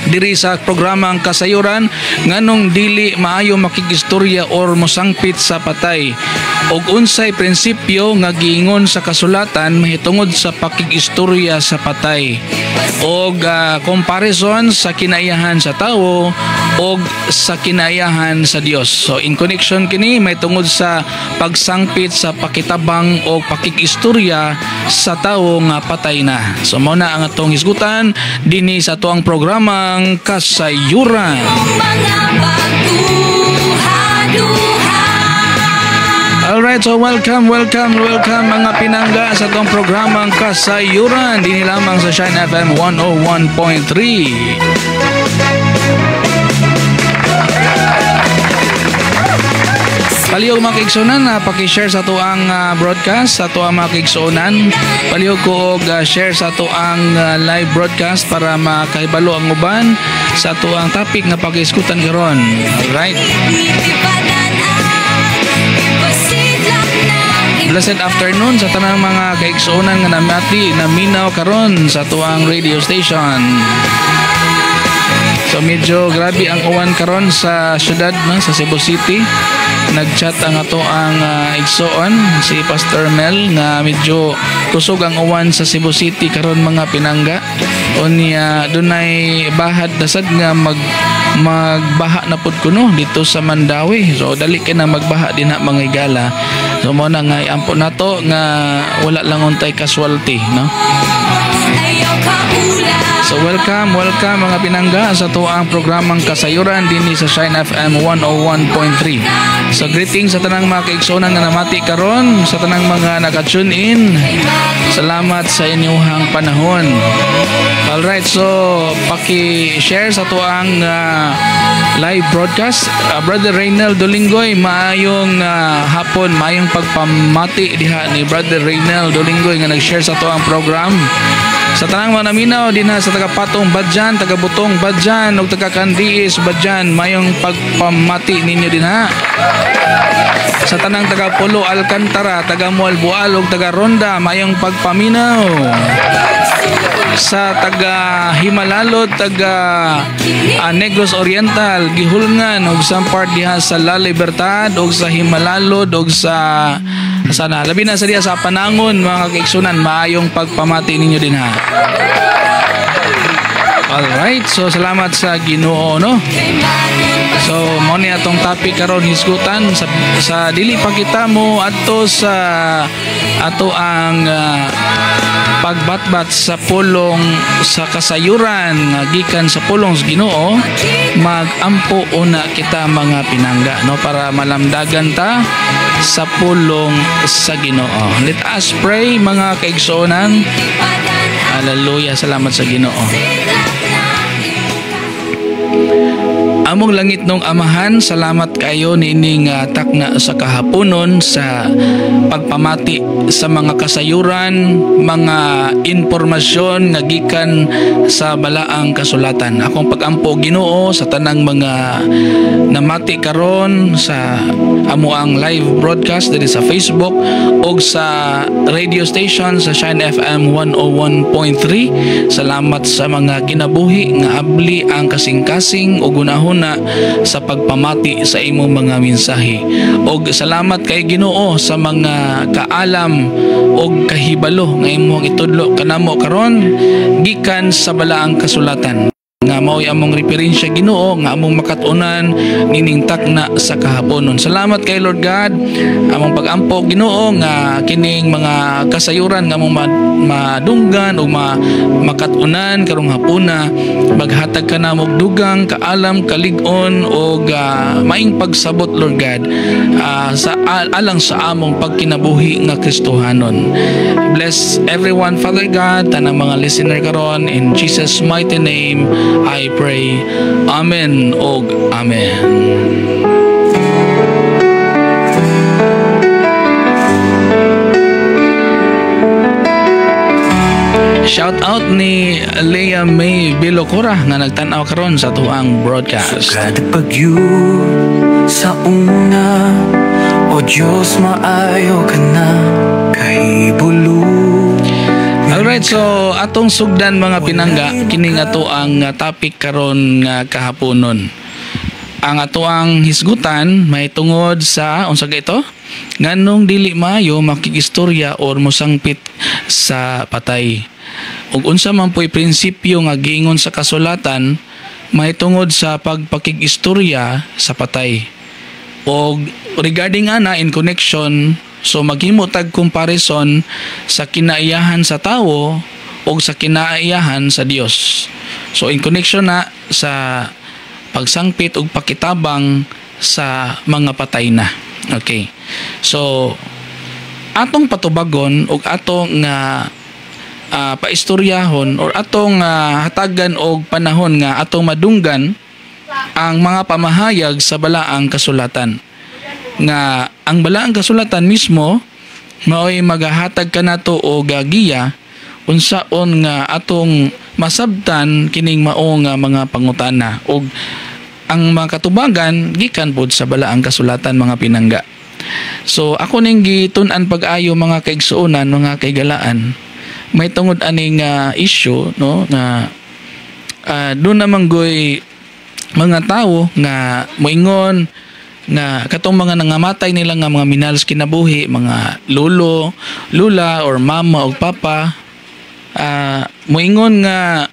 Diri sa programang Kasayuran, nganong dili maayo makigistorya or mosangpit sa patay, og unsay prinsipyo nga giingon sa kasulatan mahitungod sa pakigistorya sa patay, og comparison sa kinaiyahan sa tawo og sa kinaiyahan sa Dios. So in connection kini may tungod sa pagsangpit sa pakitabang o pakigistorya sa tawo nga patay na. So mao na ang atong hisgutan dinhi sa atoang programang Kasayuran. Mga pagduha-duha. Alright, so welcome, welcome, welcome, mga pinangga, sa atong programang Kasayuran dinhi lamang sa Shine FM 101.3. Palihog, mga kaigsunan, na paki-share sa atoang broadcast sa atoang mga kaigsunan. Palihog ko og share sa atoang live broadcast para makahibalo ang uban sa atoang topic nga pag-iskutan karon. Alright. Blessed afternoon sa tanang mga kaigsuonan nga namati, naminaw karon sa atoang radio station. So medyo grabe ang uwan karon sa syudad, no, sa Cebu City. Nagchat ang ato ang igsoon si Pastor Mel nga medyo kusog ang uwan sa Cebu City karon, mga pinangga. Unya dunay bahad dasad nga magbaha na pud kuno dito sa Mandaue. So dali kay na magbaha dinha, mga higala. So mo na nga iampo nato nga wala lang untay casualty, no. So welcome, welcome, mga pinangga, sa atoang programang Kasayuran dinhi sa Shine FM 101.3. So greetings sa tanang mga kaigsuonan nga namati karon, sa tanang mga naka-tune in. Salamat sa inyong panahon. Alright, so paki-share sa atoang live broadcast. Brother Reynel Dolingoy, maayong hapon, maayong pagpamati diha ni Brother Reynel Dolingoy nga nag-share sa atoang program. Sa tanang mga naminaw dinha sa taga Patong Badjan, taga Butong Badjan ug taga Kandiis Badjan, mayong pagpamati ninyo dinha. Sa tanang taga Polo Alcantara, taga Mualbual ug taga Ronda, mayong pagpaminaw. Sa taga Jimalalud, taga Negros Oriental, Guihulngan ug sa part diha sa La Libertad ug sa Jimalalud ug sa sana labi na sa diha sa Panangon, mga kaigsunan, maayong pagpamati ninyo dinha. Alright, so salamat sa Ginoo, no. So mao ni atong topic karon hisgutan sa dili pa kita mo adto sa ato ang pagbatbat sa pulong sa kasayuran nga gikan sa pulong sa Ginoo. Magampo una kita, mga pinangga, no, para malamdagan ta sa pulong sa Ginoo. Let us pray, mga kaigsuonan. Hallelujah, salamat sa Ginoo. Among langitnong Amahan, salamat kayo niining takna sa kahaponon sa pagpamati sa mga kasayuran, mga impormasyon nga gikan sa balaang kasulatan. Akong pagampo, Ginoo, sa tanang mga namati karon sa amo ang live broadcast diri sa Facebook og sa radio station sa Shine FM 101.3. Salamat sa mga kinabuhi nga abli ang kasing-kasing ug hunahuna sa pagpamati sa imong mga mensahe. Og salamat kay Ginoo sa mga kaalam og kahibalo nga imong itudlo kanamo karon gikan sa balaang kasulatan nga mao'y among referensya, Ginoo, nga among makat-unan nining takna sa kahaponon. Salamat kay Lord God. Among pagampo, Ginoo, nga kining mga kasayuran nga among madunggan o makat-unan karong hapuna, maghatag ka namo og dugang kaalam, kalig-on og maing pagsabot, Lord God, sa alang sa among pagkinabuhi nga Kristohanon. Bless everyone, Father God, tanang mga listener karon. In Jesus' mighty name I pray. Amen og amen. Shout out ni Leah May Bilocora nga nagtan-aw karon sa tuang broadcast. Kada pagyo sa una, O Diyos, maayo ka na kahibalo. Alright, Alright, so atong sugdan, mga pinangga, kini nga to ang topic karon nga kahaponon. Ang atoang hisgutan may tungod sa unsa ka ito? Nganong dili maayo makikistorya or mosangpit sa patay? Ug unsa man po'y prinsipyo nga giingon sa kasulatan may tungod sa pagpakig-istorya sa patay? Og regarding ana, in connection, so maghimo tag comparison sa kinaiyahan sa tawo o sa kinaiyahan sa Dios. So in connection na sa pagsangpit ug pakitabang sa mga patay na. Okay. So atong patubagon ug atong nga paistoryahon or atong hatagan og panahon nga atong madunggan ang mga pamahayag sa balaang kasulatan, nga ang balaang kasulatan mismo mao'y magahatag kanato og giya unsaon nga atong masabtan kining mao nga mga pangutana, ug ang mga katubagan gikan pod sa balaang kasulatan, mga pinangga. So ako ning gitun-an pag-ayo, mga kaigsuonan, mga kaigalaan, may tungod aning issue, no, nga doon naman goy mga tawo nga moingon nga katong mga nangamatay nila nga mga minahal sa kinabuhi, mga lolo, lula or mama o papa, moingon nga,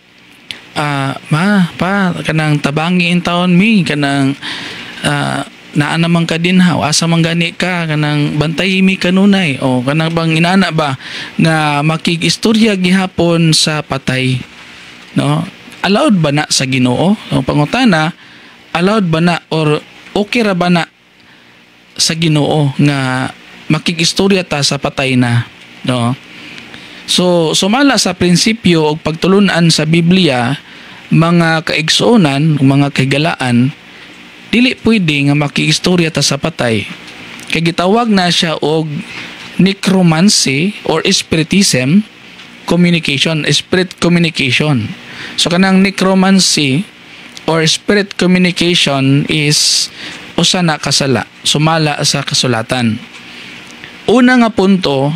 "Ma, pa, kanang tabangi intawon mi, kanang naa naman ka dinha, asa man gani ka, kanang bantay mi kanunay," o kanang bang inana ba nga makig-istorya gihapon sa patay, no? Allowed ba na sa Ginoo? O pangutana, allowed ba na or okay ra ba na sa Ginoo nga makig-istorya ta sa patay na, no? So sumala sa prinsipyo og pagtulunan sa Biblia, mga kaigsuonan, mga kahigalaan, dili pwede nga makiistorya ta sa patay kay gitawag na siya og necromancy or spiritism communication, spirit communication. So kanang necromancy or spirit communication is usa na kasala sumala sa kasulatan. Una nga punto,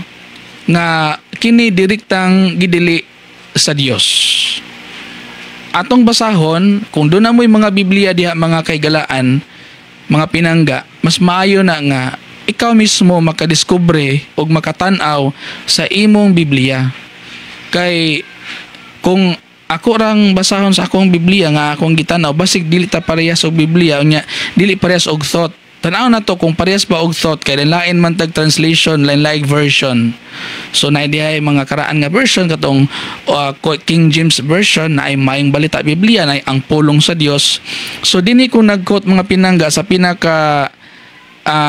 nga kini direktang gidili sa Dios. Atong basahon, kung doon na mo'y mga Biblia diha, mga kaigalaan, mga pinangga, mas maayo na nga ikaw mismo makadiskubre o makatan-aw sa imong Biblia. Kay kung ako rang basahon sa akong Biblia nga akong gitanaw, basig dili ta parehas og Biblia, unya dili parehas og thought. Tan-aw na to kung parehas ba og thought kay lain man tag translation, lain version. So na dihay mga karaan nga version, katong King James Version na ay Maayong Balita Biblia na ay ang Pulong sa Dios. So dinhi ko nag-quote, mga pinangga, sa pinaka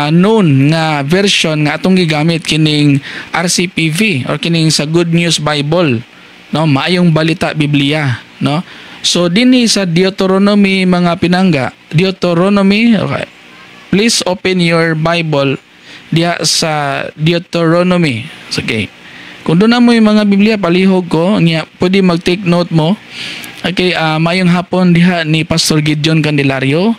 known nga version nga atong gigamit, kining RCPV or kining sa Good News Bible, no, Maayong Balita Biblia, no? So dinhi sa Deuteronomy, mga pinangga, Deuteronomy, okay. Please open your Bible diha sa Deuteronomy. Okay. Kung doon na mo yung mga Biblia, palihog ko, niya, pwede mag-take note mo. Okay, mayong hapon diha ni Pastor Gideon Candelario.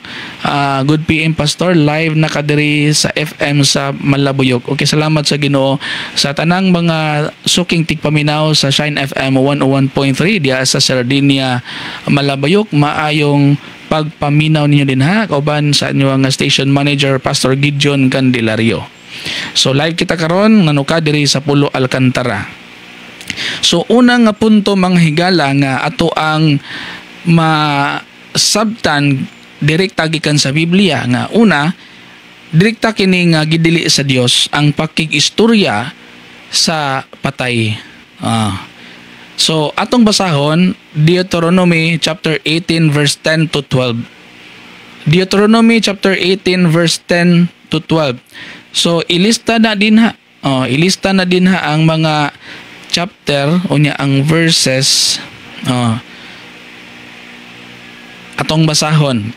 Good PM, Pastor, live na kadiri sa FM sa Malabuyok. Okay, salamat sa Ginoo sa tanang mga suking tigpaminaw sa Shine FM 101.3 diha sa Sardinia, Malabayok. Maayong pagpaminaw ninyo dinha kauban sa inyong station manager, Pastor Gideon Candelario. So live kita karon ngano ka diri sa Pulo Alcantara. So una nga punto, mga higala, nga ato ang masabtan direkta gikan sa Biblia, nga una, direkta kini nga gidili sa Dios ang pakig-istorya sa patay. So atong basahon Deuteronomy chapter 18 verse 10 to 12. Deuteronomy chapter 18 verse 10 to 12. So ilista na dinha. Oh, ilista na dinha ang mga chapter unya ang verses. Oh. Atong basahon.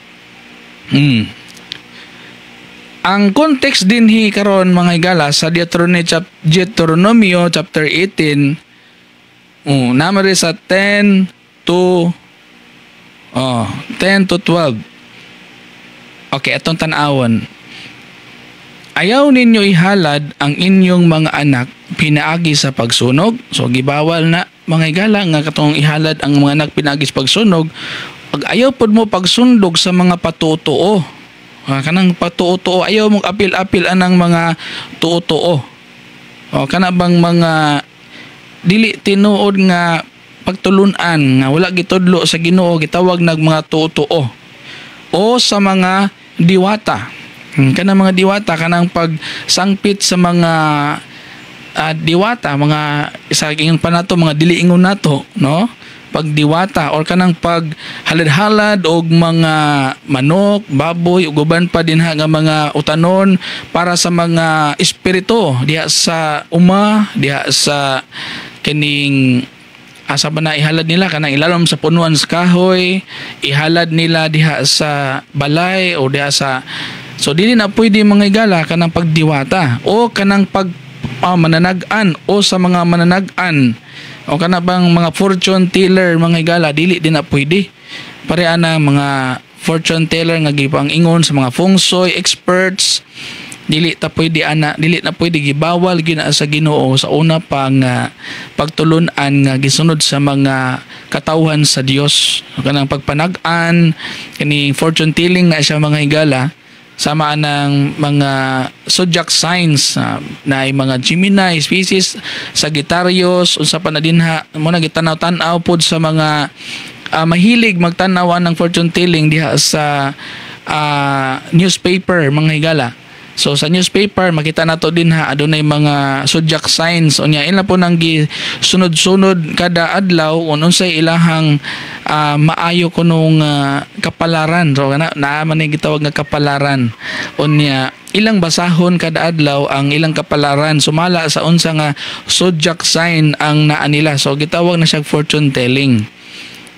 Ang context dinhi karon, mga higala, sa Deuteronomio chapter 18, oh, naman sa 10 to, oh, 10 to 12. Okay, atong tan-awon. "Ayaw ninyo ihalad ang inyong mga anak pinaagi sa pagsunog." So gibawal na. mga higala, nga katong ihalad ang mga anak pinaagi sa pagsunog. Pag ayaw pod mo pagsundog sa mga patutuo. Kanang patuo-tuo, ayaw mo apil-apil anang mga tuo-tuo. O kana bang mga dili tinuod nga pagtulunan nga wala gitudlo sa Ginoo, gitawag nag mga tuo-tuo. O sa mga diwata. Kanang mga diwata, kanang pagsangpit sa mga diwata, mga sa ingon pa nato, mga dili ingon nato, no? Pagdiwata or kanang pag halad-halad og mga manok, baboy ug uban pa dinha nga mga utanon para sa mga espiritu diha sa uma, diha sa kining asa ba na ihalad nila, kanang ilalom sa punuan sa kahoy, ihalad nila diha sa balay o diha sa. So dili na pwede, mga higala, kanang pagdiwata o kanang pag mananag-an o sa mga mananag-an o kana bang mga fortune teller, mga higala, dili din na pwede. Pareha na mga fortune teller nga gipang ingon sa mga feng shui experts, dili ta pwede ana, dili na pwede, gibawal gina sa Ginoo sa una pa nga pagtulun-an nga gisunod sa mga katawhan sa Dios, kanang pagpanag-an, kani fortune telling na siya, mga higala, sama ng mga zodiac signs na ay mga Gemini, Pisces, Sagittarius, unsa pa na dinha mo na gitanaw-tan-aw pod sa mga mahilig magtan-aw ng fortune telling diha sa newspaper, mga higala. So sa newspaper makita nato dinha adunay mga zodiac signs, unya ila po nang gisunod-sunod kada adlaw kung unsay ilahang maayo kunong kapalaran. So kana naa man ni gitawag nga kapalaran. Unya ilang basahon kada adlaw ang ilang kapalaran sumala sa unsa nga zodiac sign ang naa nila. So gitawag na siya fortune telling.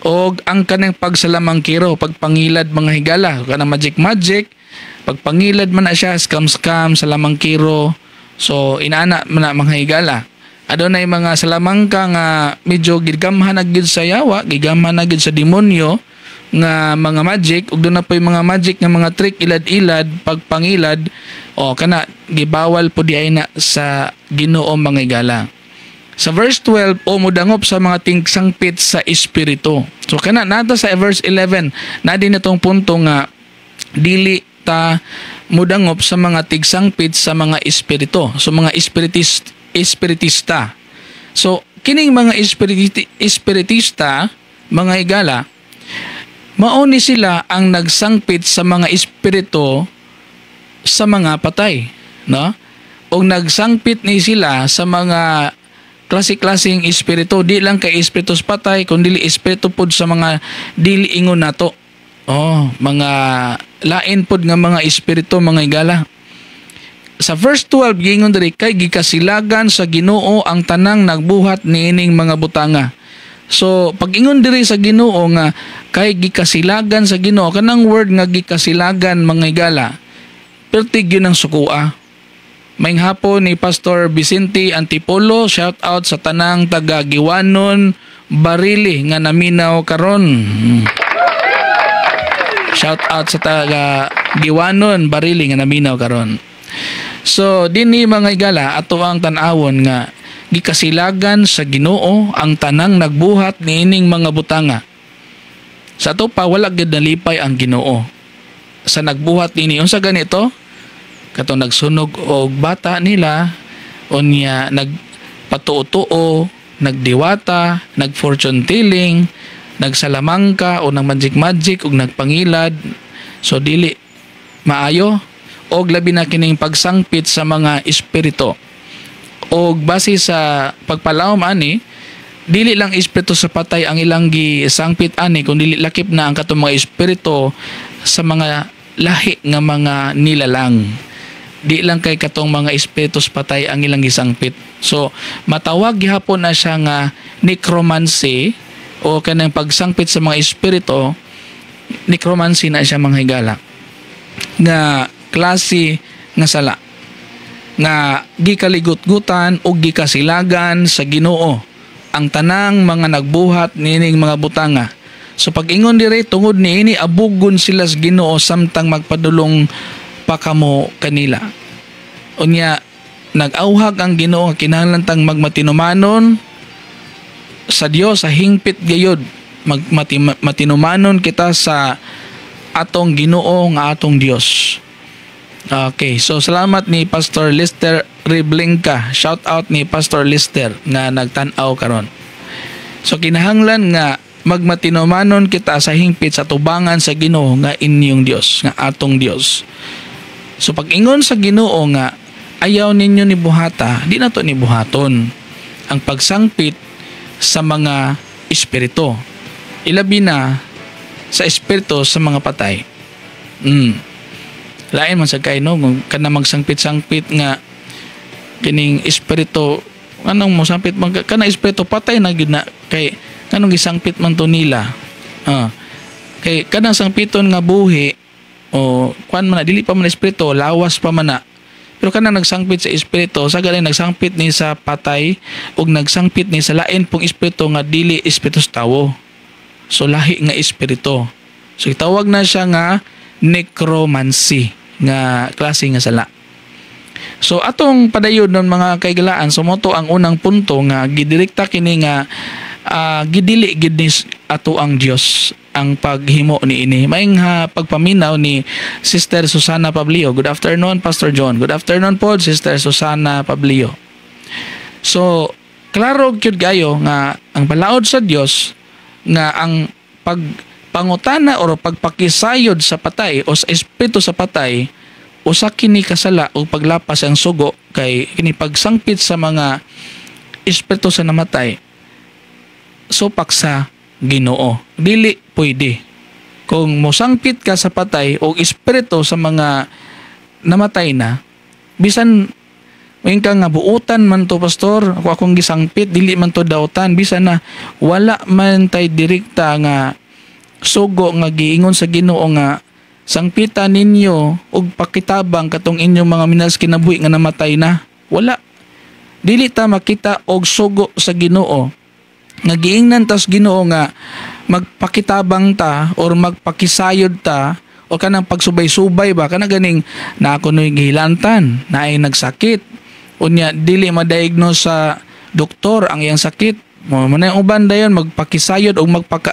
Og ang kanang pagsalamangkiro, pagpangilad, mga higala, kanang magic magic, pagpangilad man na siya, scam scam, salamangkiro. So inaana man na, mga higala. Adunay mga salamangka nga medyo gigamhan na gid sa yawa, gigamhan na gid sa demonyo nga mga magic, ug doon na po'y mga magic nga mga trick, ilad-ilad, pagpangilad o kana, gibawal po di ay na sa Ginoo, mga higala. Sa verse 12, o mudangop sa mga tingsangpit sa espiritu. So kana nata sa verse 11, na din itong punto nga dili ta mudangop sa mga tigsangpit sa mga espiritu. So mga espiritista. So kining mga espiritista, mga higala, mao ni sila ang nagsangpit sa mga espiritu sa mga patay, no? O nagsangpit ni sila sa mga klase-klaseng espiritu, di lang kay espiritu sa patay, kundi espiritu pod sa mga dili ingon nato. Oh, mga lain pod nga mga espiritu, mga higala. Sa verse 12, giingon diri, kay gikasilagan sa Ginoo ang tanang nagbuhat niining mga butanga. So, pag ingon diri sa Ginoo nga kay gikasilagan sa Ginoo, kanang word nga gikasilagan, mga higala, pertig yun ang sukua. Maayong hapon ni Pastor Vicente Antipolo, shout out sa tanang taga Giwanon, Barili nga naminaw karon. Shout out sa taga Giwanon, Barili nga naminaw karon. So dinhi, mga higala, ato ang tan-awon nga gikasilagan sa Ginoo ang tanang nagbuhat niining mga butanga. Sa ato pa, wala gyud nalipay ang Ginoo sa nagbuhat nini. Unsa ganito? Katong nagsunog og bata nila, unya nagpatuo-tuo, nagdiwata, nag-fortune telling, nagsalamangka o nag magic magic ug nagpangilad. So dili maayo, og labi na kining pagsangpit sa mga espiritu. Og base sa pagpalawom ani, dili lang espiritu sa patay ang ilang gisangpit ani, kundi lakip na ang katong mga espiritu sa mga lahi nga mga nilalang. Di lang kay katong mga espiritu sa patay ang ilang gisangpit. So matawag gihapon na siya nga necromancy o kanang pagsangpit sa mga espiritu, necromancy na siya, mga higala, nga klase nga sala nga gikaligot-gutan o gikasilagan sa Ginoo ang tanang mga nagbuhat niining mga butanga. So pag ingon dire, tungod niini abugon sila sa Ginoo samtang magpadulong pa kamo kanila. Unya nag-awhag ang Ginoo nga kinahanglan tang magmatinumanon. sa Dios sa hingpit gayud, matinumanon kita sa atong Ginoo nga atong Dios. Okay, so salamat ni Pastor Lister Riblinka. Shout out ni Pastor Lister nga nagtan-aw karon. So kinahanglan nga magmatinumanon kita sa hingpit sa tubangan sa Ginoo nga inyong Dios, nga atong Dios. So pag-ingon sa Ginoo nga ayaw ninyo ni buhata, di na to ni buhaton ang pagsangpit sa mga espiritu. Ilabi na sa espiritu sa mga patay. Lain man sa kay, no, kung kana magsangpit-sangpit nga kining espiritu, anong mo sangpit man kana espiritu, patay na gyud na, kay nganong gisangpit man to nila? Ah. Kay kanang sangpiton nga buhi o kuan man na, dili pa man espiritu, lawas pa man na. Pero kanang nagsangpit sa espiritu, sa galing nagsangpit ni sa patay ug nagsangpit ni sa lain pong espiritu nga dili espiritu sa tawo. So lahi nga espiritu. So itawag na siya nga necromancy nga klase nga sala. So atong padayon nun, mga kaigalaan, so mao to ang unang punto nga gidirekta kini nga gidili gid ni ato ang Dios ang paghimo ni ini. Maayong pagpaminaw ni Sister Susana Pablio. Good afternoon, Pastor John. Good afternoon po, Sister Susana Pablio. So klaro gyud kayo nga ang balaod sa Dios nga ang pagpangutana or pagpakisayod sa patay o sa espiritu sa patay, usa kini kasala o paglapas ang sugo, kay kini pagsangpit sa mga espiritu sa namatay, supak sa Ginoo. Dili pwede. Kung mosangpit ka sa patay o espiritu sa mga namatay na, bisan moingon ka nga buutan man to, Pastor, ako akong gisangpit, dili man to dautan, bisan na wala man tay direkta nga sugo nga giingon sa Ginoo nga sangpita ninyo og pakitabang katong inyong mga minahal sa kinabuhi nga namatay na. Wala. Dili ta makita og sugo sa Ginoo nga giingnan tas Ginoo nga magpakitabang ta or magpakisayod ta o kanang pagsubay-subay ba, kana ganing na ako no'y gihilantan, naay nagsakit, unya dili ma-diagnose sa doktor ang iyang sakit mo man, ang uban dayon magpakisayod o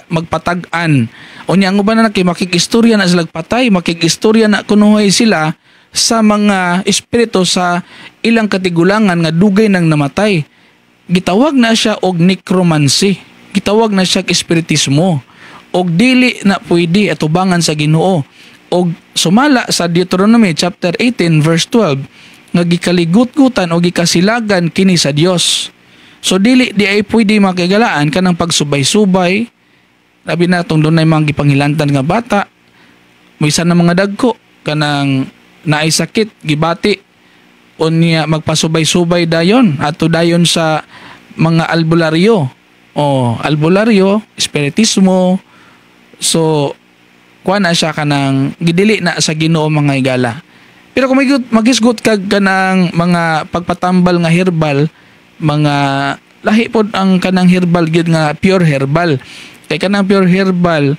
magpatag-an. Unya ang uban na kay makikistorya na sila patay, makikistorya na kunuhay sila sa mga espiritu sa ilang katigulangan nga dugay nang namatay. Gitawag na siya og necromancy, gitawag na siya og espiritismo, og dili na pwede atubangan sa Ginoo, og sumala sa Deuteronomy chapter 18 verse 12 nga gikaligutgutan o gikasilagan kini sa Dios. So dili di ay pwede, mga kaigalaan, kanang pagsubay-subay, labi na tong dunay mga gipanghilantan nga bata, bisan na mga dagko, kanang naay sakit gibati, unya magpasubay-subay dayon ato dayon sa mga albularyo o albularyo, espiritismo. So kuha na siya kanang gidili na sa Ginoo, mga higala. Pero kung maghisgot kag kanang mga pagpatambal nga herbal, mga lahi pod ang kanang herbal gyud nga pure herbal, kay kanang pure herbal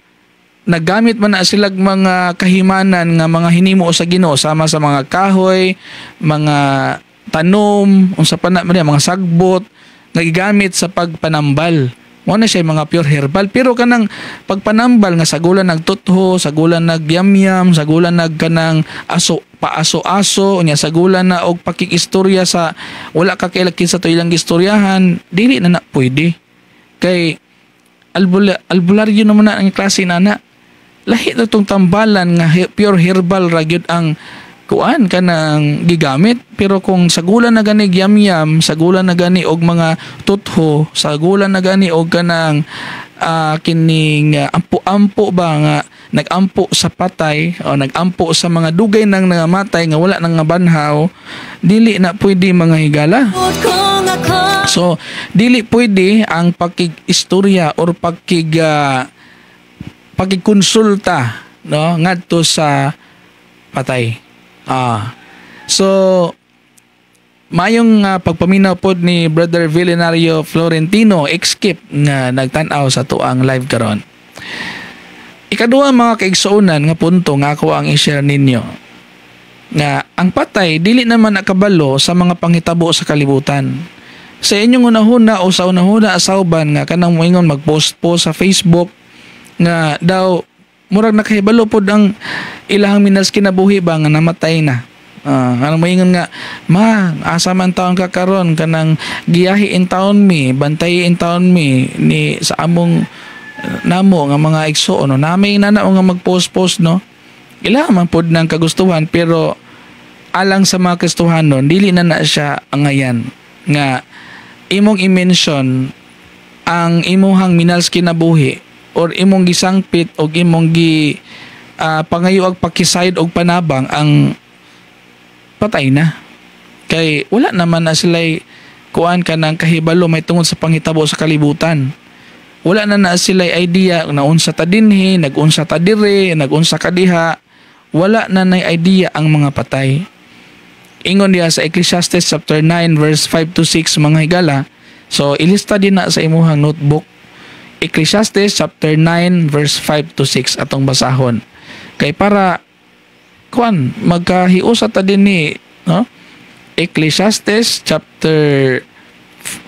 naggamit man na silag mga kahimanan nga mga hinimo sa Ginoo sama sa mga kahoy, mga tanom, unsa pa na man yan, mga sagbot nga gigamit sa pagpanambal. Mao na siya mga pure herbal. Pero kanang pagpanambal nga sagulan nagtutho, sagulan nagyamyam, sagulan nag kanang aso paaso-aso, unya sagulan na og pakikistorya sa wala ka kaila kinsa to ilang gistoryahan, dili na na pwede. Kay albularyo naman na ang klase na. Lahi na tong tambalan nga pure herbal ra gyud ang kuan kanang gigamit, pero kung sagulan na gani yam-yam, sagulan na gani og mga tutho, sagulan na gani og kanang kining ampo-ampo ba nga nagampo sa patay o nagampo sa mga dugay nang nangamatay nga wala nang banhaw, dili na pwede, mga higala. So dili pwede ang pakig-istorya or pagkikonsulta, no, ngadto sa patay. So mayong pagpaminaw pod ni Brother Villenario Florentino Exkip nga nagtan-aw sa tuang live karon. Ikaduha, mga kaigsuonan, nga punto nga ako ang i-share ninyo nga ang patay dili naman nakabalo sa mga panghitabo sa kalibutan. Sa inyong unahuna o sa unahuna sa uban nga kanang moingon, magpost po sa Facebook nga daw murag nakahibalo pod ang ilahang minahal sa kinabuhi ba nga namatay na. Ano, moingon nga, "Ma, asa man taon ka karon? Kanang giyahi in taon mi, bantay in taon mi ni sa among namo nga mga igsoon," no? Nami nana nga magpost-post, no? Ila man pod ng kagustuhan, pero alang sa mga Kristohanon, dili na na siya angayan nga imong i-mention ang imuhang minahal sa kinabuhi or imong gisangpit og imong gi pangayo og pakisayod og panabang ang patay na, kay wala naman na sila'y kuan kanang kahibalo may tungod sa panghitabo sa kalibutan. Wala na na sila'y idea na unsa ta dinhi, nagunsa ta dire, nagunsa ka diha. Wala na nay idea ang mga patay. Ingon diha sa Ecclesiastes chapter 9 verse 5 to 6, mga higala. So ilista din na sa imuhang notebook. Ecclesiastes chapter 9 verse 5 to 6 atong basahon. Kay para kuan magkahiusa ta din ni, no? Ecclesiastes chapter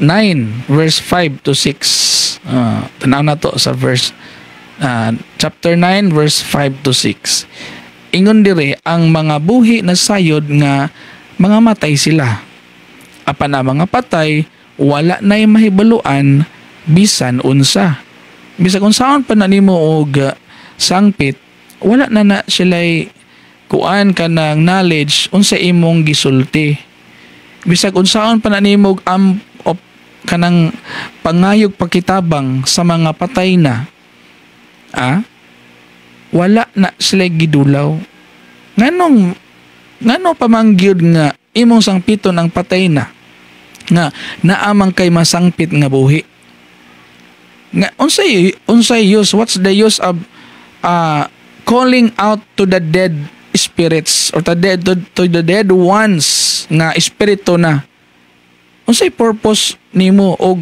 9 verse 5 to 6. Tanaw na to sa verse chapter 9 verse 5 to 6. Ingon dire, ang mga buhi na sayod nga mga matay sila. Apan ang mga patay, wala na'y mahibaluan bisan unsa. Bisag unsaon pa na nimo og sangpit, wala na na sila'y kuan kanang knowledge unsa imong gisulti. Bisag unsaon pa na nimo og am op, kanang pangayog pakitabang sa mga patay na, wala na sila gidulaw. Nganong ngano pa man gyud nga imong sangpiton ang patay na nga naamang kay masangpit nga buhi? Nga unsay use, what's the use of calling out to the dead spirits or to the dead ones nga espiritu na? Unsay purpose nimo? Og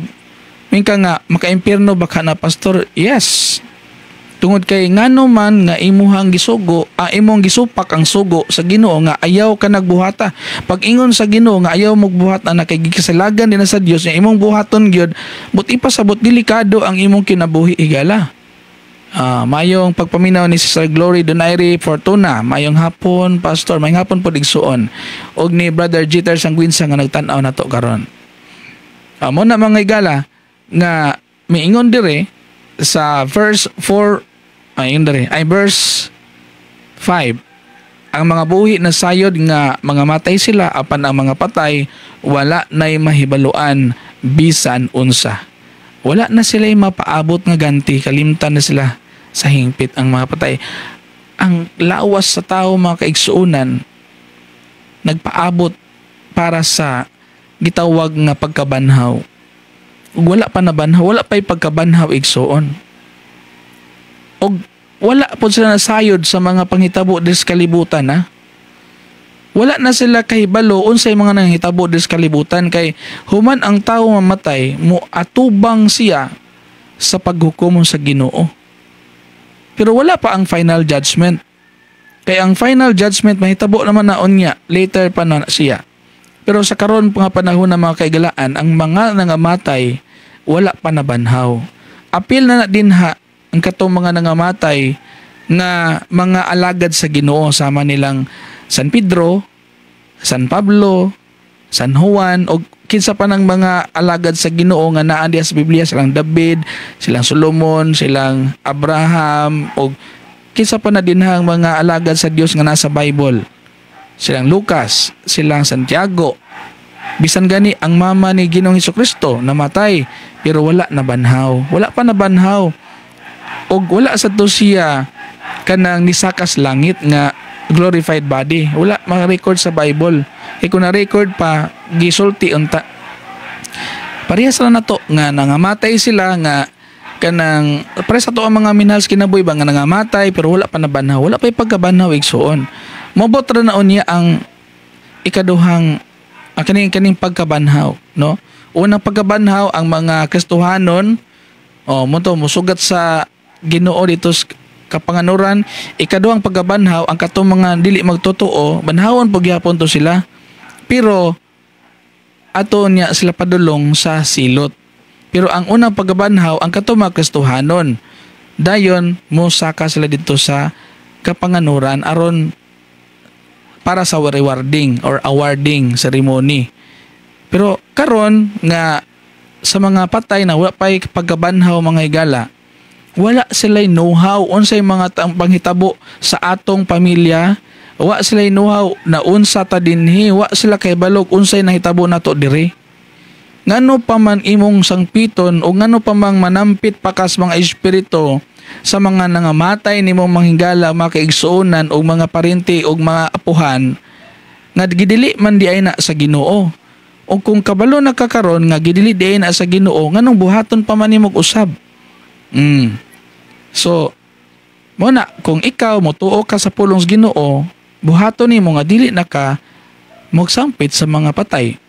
minka nga makaimpierno ba ka na, Pastor? Yes, tungod kay ngano man nga imuhang gisugo, imong gisupak ang sugo sa Ginoo nga ayaw ka nagbuhata. Pag ingon sa Ginoo nga ayaw mo buhat ana, kay gikasalagan din na sa Dios nga imong buhaton gyud, but ipasabot delikado ang imong kinabuhi, higala. Mayong pagpaminaw ni Sister Glory Donaire Fortuna. Mayong hapon, Pastor. Mayong hapon po, igsuon. Og ni Brother Jeter Sangguinsa nga nagtan-aw nato karon. Mo na, mga higala, nga miingon dire sa verse 4, ay ingon dire ay verse 5, ang mga buhi na sayod nga mga matay sila, apan ang mga patay, wala na'y mahibaluan bisan unsa. Wala na sila mapaabot nga ganti, kalimtan na sila sa hingpit ang mga patay. Ang lawas sa tao, mga kaigsuonan, nagpaabot para sa gitawag nga pagkabanhaw. Ug wala pa nabanhaw, wala pa'y pagkabanhaw, igsuon. Og wala po sila nasayod sa mga panghitabo des kalibutan, ha. Wala na sila kahibalo unsay mga nanghitabo des kalibutan, kay human ang tao mamatay, mo atubang siya sa paghukom sa Ginoo. Pero wala pa ang final judgment. Kay ang final judgment mahitabo naman na unya, later pa na siya. Pero sa karon nga panahon ng mga kaigalaan, ang mga nangamatay wala pa nabanhaw. Apil na na dinha ang katong mga nangamatay nga mga alagad sa Ginoo sama nilang San Pedro, San Pablo, San Juan o kinsa pa ng mga alagad sa Ginoo nga naa diha sa Biblia, silang David, silang Solomon, silang Abraham o kinsa pa na dinhang mga alagad sa Dios nga nasa Bible. Silang Lucas, silang Santiago. Bisan gani ang mama ni Ginoong Kristo namatay pero wala nabanhaw. Wala pa nabanhaw. Og wala sa to siya kanang nisakas langit nga glorified body. Wala ma-record sa Bible. Kay kung na-record pa, gisulti unta. Parehas na nato nga nangamatay sila nga kanang parehas sa to ang mga minahal sa kinabuhi ba nga nangamatay pero wala pa nabanhaw. Wala pa pagkabanhaw, igsuon. Mobot ra na unya ang ikaduhang kaning kaning pagkabanhaw, no? Unang pagkabanhaw, ang mga Kristohanon oh mo to musugat sa Ginoo dito sa kapanganuran. Ikaduhang pagkabanhaw, ang katong mga dili magtotoo, banhawon po gyapon to sila. Pero Ato niya sila padulong sa silot. Pero ang unang pagkabanhaw, ang kato mga Kristohanon. Dayon mosaka sila dito sa kapanganuran aron para sa rewarding or awarding ceremony. Pero karon nga sa mga patay na wala pa'y pagkabanhaw, mga higala, wala sila know-how unsay mga panghitabo sa atong pamilya, wa sila know-how na unsa ta dinhi, wa sila kahibalog unsay nahitabo nato diri. Ngano pa man imong sangpiton o ngano pa mang manampit pa kas mga espiritu sa mga nangamatay nimong mga higala, mga kaigsuonan o mga parente o mga apuhan nga gidili man di ay na sa Ginoo? O kung kabalo na ka karon nga gidili di ay na sa Ginoo, nganong buhaton pa man nimog usab? So mo na, kung ikaw motuo ka sa pulong sa Ginoo, buhaton nimo nga dili na ka magsampit sa mga patay.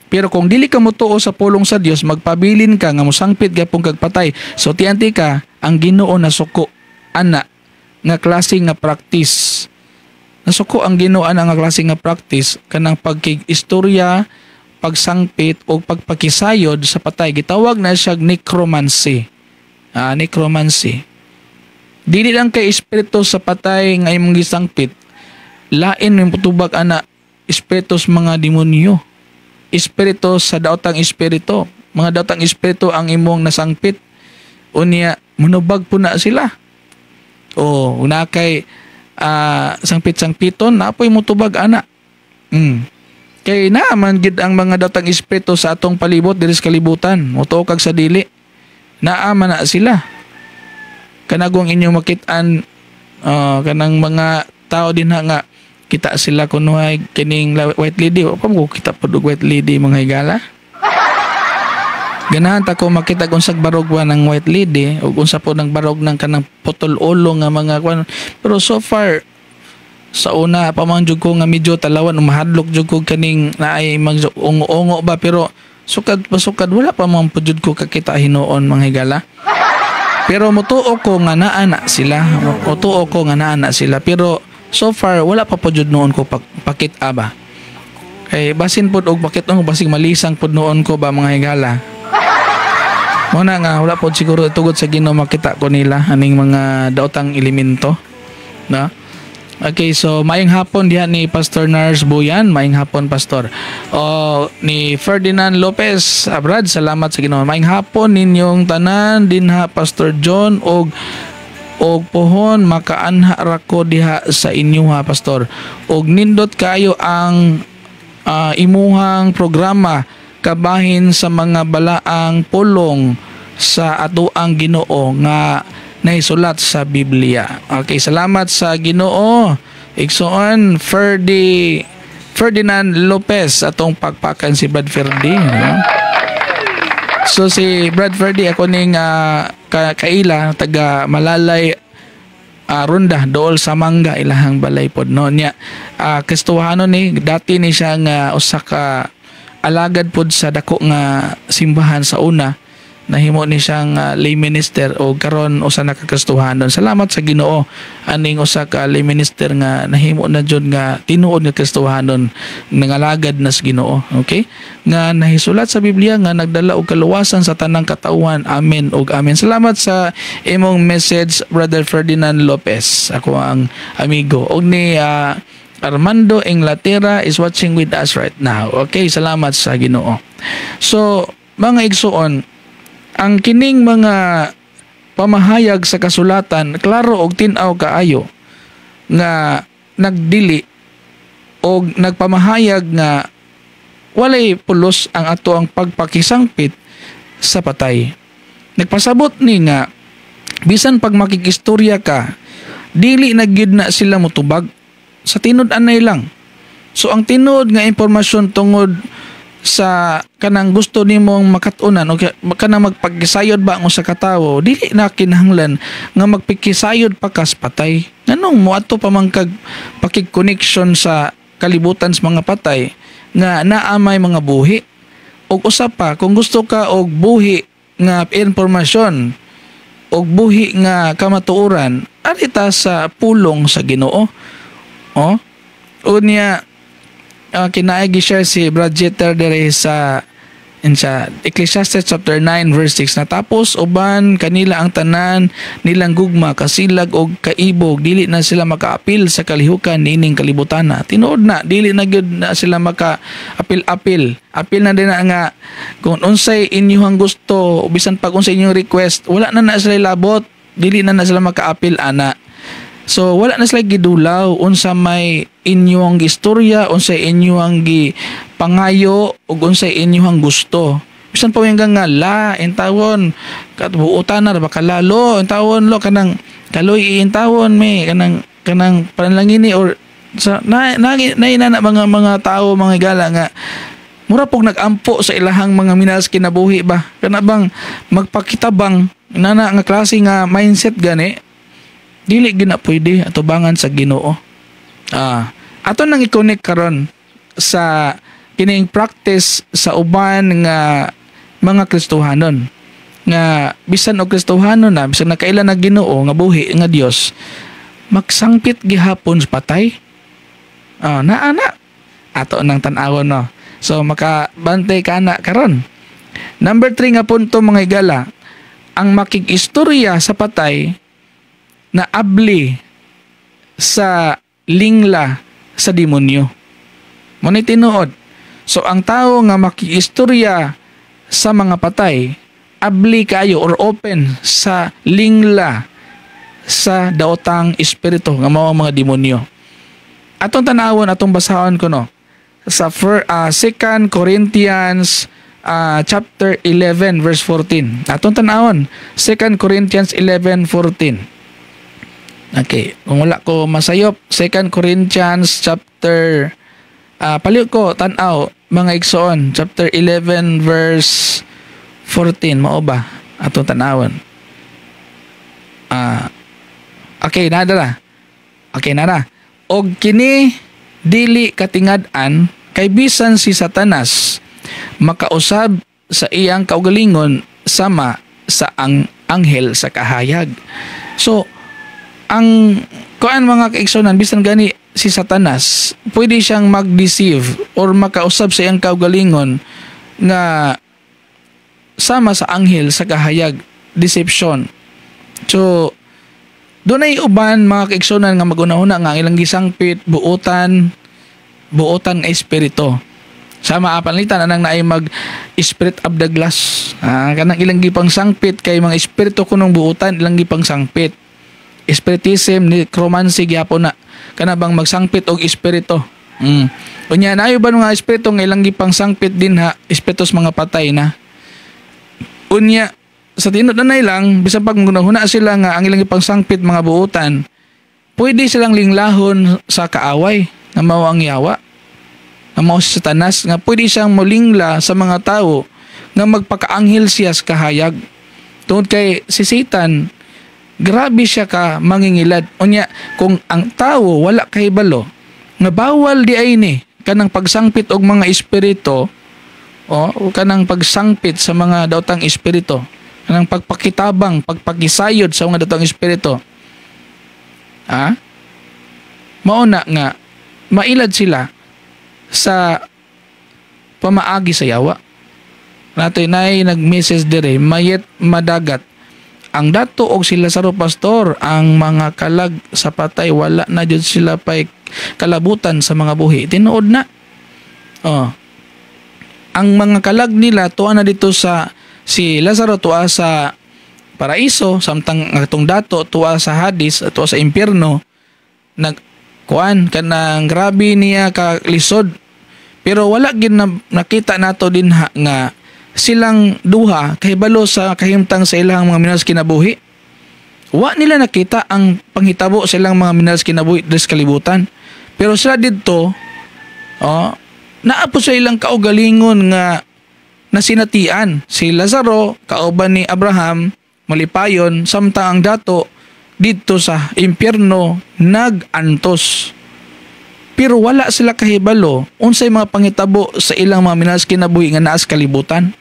Pero kung dili ka motuo sa pulong sa Dios, magpabilin ka nga mosangpit gyapon kag patay. So tianti ka, ang Ginoo nasuko ana nga klase nga practice. Nasuko ang Ginoo ana nga klase nga practice, kanang pagkig-istorya, pagsangpit o pagpakisayod sa patay. Gitawag na siya necromancy. Ah, necromancy. Dili lang kay espiritu sa patay nga imong gisangpit. Lain yung tubag ana, espiritu sa mga demonyo, espiritu sa daotang espiritu. Mga daotang espiritu ang imong nasangpit. Unya, munubag po na sila. O, una kay sangpit-sangpiton, napoy mutubag ana. Kay naaman gid ang mga daotang espiritu sa atong palibot diri sa kalibutan. Mutuo kag sa dili. Naa man na sila. Kanagong inyong makit-an kanang mga tao din ha nga kita sila kunuhay kining white lady. Wa pa mo kita pud og white lady, mga higala. Ganahan ta ko makita kung unsag barog ba ng white lady o unsa po ng barog ng kanang putol ulo nga mga kwan. Pero so far, sa una pa man jud ko nga medyo talawan, mahadlok jud ko kaning naay mag ungo-ungo ba, pero sukad pasukad wala pa man pud jud ko kakita hinuon, mga higala. Pero motuo ko nga naa na sila. Motuo ko nga naa na sila, pero so far wala pa po jud noon ko pakita ba. Kay basin pod og bakit ang basig malisang pod noon ko ba, mga higala. Mo na nga wala pod siguro tugod sa Ginoo makita ko nila aning mga daotang elemento, no? Okay, so maayong hapon diha ni Pastor Nars Buyan, maayong hapon, Pastor. O ni Ferdinand Lopez Abrad, salamat sa Ginoo. Maayong hapon ninyong tanan dinha, Pastor John, og pohon makaanha ra ko diha sa inyo ha, Pastor. Og nindot kayo ang imuhang programa kabahin sa mga balaang pulong sa atoang Ginoo nga naisulat sa Biblia. Okay, salamat sa Ginoo. Igsoon Ferdinand Lopez, atong pagpakan si Brad Ferdy. No? So si Brad Ferdy ako ning kaila, taga Malalay, Ronda, dool sa Mangga ilahang balay pod, no? Niya Kristohano ni, dati ni siya nga usa ka alagad pod sa dako nga simbahan sa una. Nahimo ni siyang lay minister o karon usa na ka Kristohanon. Salamat sa Ginoo aning usa ka lay minister nga nahimo na jud nga tinuod nga Kristohanon, nangalagad na sa Ginoo. Okay? Nga nahisulat sa Biblia nga nagdala og kaluwasan sa tanang katawhan. Amen ug amen. Salamat sa imong message, Brother Ferdinand Lopez. Ako ang amigo. Og ni Armando Inglaterra is watching with us right now. Okay, salamat sa Ginoo. So, mga igsuon, ang kining mga pamahayag sa kasulatan klaro og tin-aw kaayo nga nagdili og nagpamahayag nga walay pulos ang ato ang pagpakisangpit sa patay. Nagpasabot ni nga bisan pag makikistorya ka, dili na gyud na sila motubag sa tinud-anay lang. So ang tinuod nga impormasyon tungod sa kanang gusto nimong makat-unan o kanang magpagkisayod ba ang usa ka tawo, dili na kinahanglan nga magpikisayod pa kas patay. Nganong moadto pa man kag pakig-connection sa kalibutan sa mga patay nga naa may mga buhi? Og usa pa, kung gusto ka og buhi nga impormasyon og buhi nga kamatuoran, arita sa pulong sa Ginoo. Oh, unya Kinaay gi-share si Brad Jeter dere sa in sa Ecclesiastes chapter 9 verse 6, "Natapos uban kanila ang tanan nilang gugma, kasilag og kaibog, dili na sila makaapil sa kalihukan niining kalibutana." Tinuod na, dili na gyud na sila maka apil-apil apil na din na nga kung unsay inyong gusto, bisan pag unsay inyong request, wala na na sila labot, dili na na sila makaapil ana. So wala na sila gidulaw unsa may inyong istorya, unsay inyong gi pangayo ug unsay inyong gusto. Bisan pa yung nga la intawon kat buutan na ba kalalo intawon lo kanang kaloy intawon may kanang panalangini or sa na na, na, na, mga tao, mga higala, nga mura pog nagampo sa ilahang mga minas kinabuhi ba, kana bang magpakitabang nana nga klase nga mindset gani, dili gina pwede atubangan sa Ginoo. Ato nang i-connect karon sa kining practice sa uban nga mga Kristohanon nga bisan og Kristohanon na, bisan nakaila na Ginoo nga buhi nga Dios, magsangpit gihapon sa patay. Naa na ato nang tan-awon, no? So makabantay ka na karon. Number 3 nga punto, mga higala, ang makig-istorya sa patay na abli sa lingla sa demonyo. Mo ni tinuod. So ang tao nga makiistorya sa mga patay, abli kayo or open sa lingla sa daotang espiritu nga mao ang mga demonyo. Atong tanawon, atong basahon ko, no, sa 2 Corinthians chapter 11 verse 14. Atong tanawon 2 Corinthians 11:14. Okay, kung wala ko masayop, 2 Corinthians chapter paliw ko tan-aw, mga igsoon, chapter 11 verse 14 mao ba? Atong tanawon. Okay, nada na. Okay na na. "Og kini dili katingad-an, kay bisan si Satanas makausab sa iyang kaugalingon sama sa ang anghel sa kahayag." So ang kuan, mga kaigsunan, bisan gani si Satanas pwede siyang mag-deceive or makausab sa iyang kaugalingon nga sama sa anghel sa kahayag, deception. So dunay uban, mga kaigsunan, nga magunahuna nga ang ilang gisangpit buotan, buotan nga espiritu. Sama apanlitan anang naay mag spirit of the glass. Kanang ilang gipang sangpit kay mga espiritu kunong buotan ilang gipang sangpit. Spiritism, necromancy gyapon na. Kana bang magsangpit og espiritu. Unya nayo ba mga espiritu nga ilang gipang sangpit din ha, espiritu sa mga patay na. Unya sa tinud na lang, bisan pag magunahuna sila nga ang ilang gipang sangpit mga buotan, pwede silang linglahon sa kaaway nga mao ang yawa, nga mao si Satanas, nga pwede siyang molingla sa mga tao nga magpakaanghel siya sa kahayag. Tungod kay si Satan, grabe siya ka mangingilad. Unya, kung ang tao wala kahibalo nga bawal di ay ni kanang pagsangpit og mga espiritu o kanang pagsangpit sa mga daotang espiritu, kanang pagpakitabang, pagpakisayod sa mga daotang espiritu. Mao na nga mailad sila sa pamaagi sa yawa. Natoy nay nag-message dire, Mayet Madagat. "Ang dato og sila sa pastor, ang mga kalag sa patay wala na jud sila pay kalabutan sa mga buhi." Tinuod na. Oh. Ang mga kalag nila tuwa na dito sa, si Lazaro tuwa sa paraiso, samtang ang atong dato tuwa sa Hades, tuwa sa impyerno, nag kuan kanang grabe niya ka lisod. Pero wala gid na nakita nato din ha, nga silang duha kahibalo sa kahimtang sa ilang mga minahal kinabuhi. Wa nila nakita ang panghitabo sa ilang mga minahal kinabuhi diri sa kalibutan. Pero sila didto, oh, naa po sa ilang kaugalingon nga nasinatian. Si Lazaro kauban ni Abraham malipayon, samtang ang dato didto sa impyerno nagantos. Pero wala sila kahibalo unsay mga panghitabo sa ilang mga minahal kinabuhi nga naa sa kalibutan.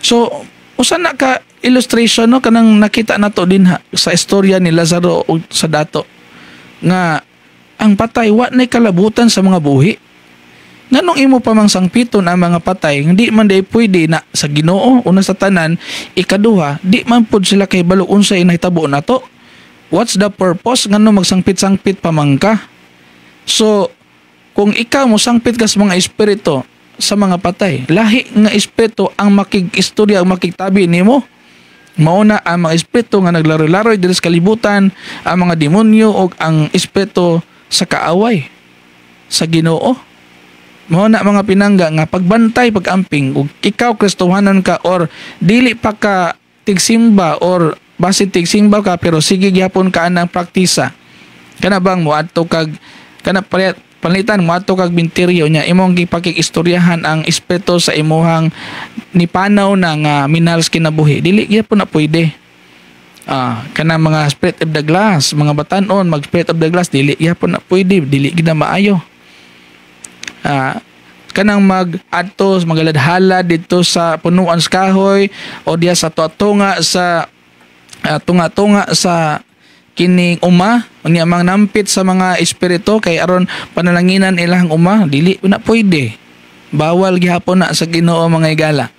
So, usa na ka illustration, no, kanang nakita nato din ha, sa istorya ni Lazaro ug sa dato nga ang patay wa nay kalabutan sa mga buhi. Nganong imo pa mang sangpiton ang mga patay? Hindi man diay pwede na sa Ginoo. Una sa tanan, ikaduha, di man pud sila kay balo unsay nahitabo nato. What's the purpose ngano magsangpit-sangpit pa man ka? So kung ikaw mo sangpit ka sa mga espiritu sa mga patay, lahi nga espiritu ang makig-istorya, ang makigtabi nimo. Mao na ang mga espiritu nga naglaro-laroy diri sa kalibutan, ang mga demonyo o ang espiritu sa kaaway sa Ginoo. Mao na, mga pinangga, nga pagbantay, pag-amping ug ikaw Kristohanon ka or dili pa ka tigsimba or basin tigsimba ka pero sige gyapon ka anang praktisa. Kana bang moadto kag kana panalitan moadto kag binteryo nya imong gipakig-istoryahan ang espiritu sa imuhang nipanaw na nga minahal sa kinabuhi, dili gyapon na pwede. Kana mga spirit of the glass, mga batanon mag spirit of the glass, dili gyapon na pwede, dili gid na maayo. Kanang mag adto magaladhala dito sa punuan sa kahoy o diya sa tunga sa tunga-tunga sa kining uma unya mang nampit sa mga espiritu kay aron panalanginan ilang uma, dili na pwede, bawal gihapon na sa Ginoo, mga igala.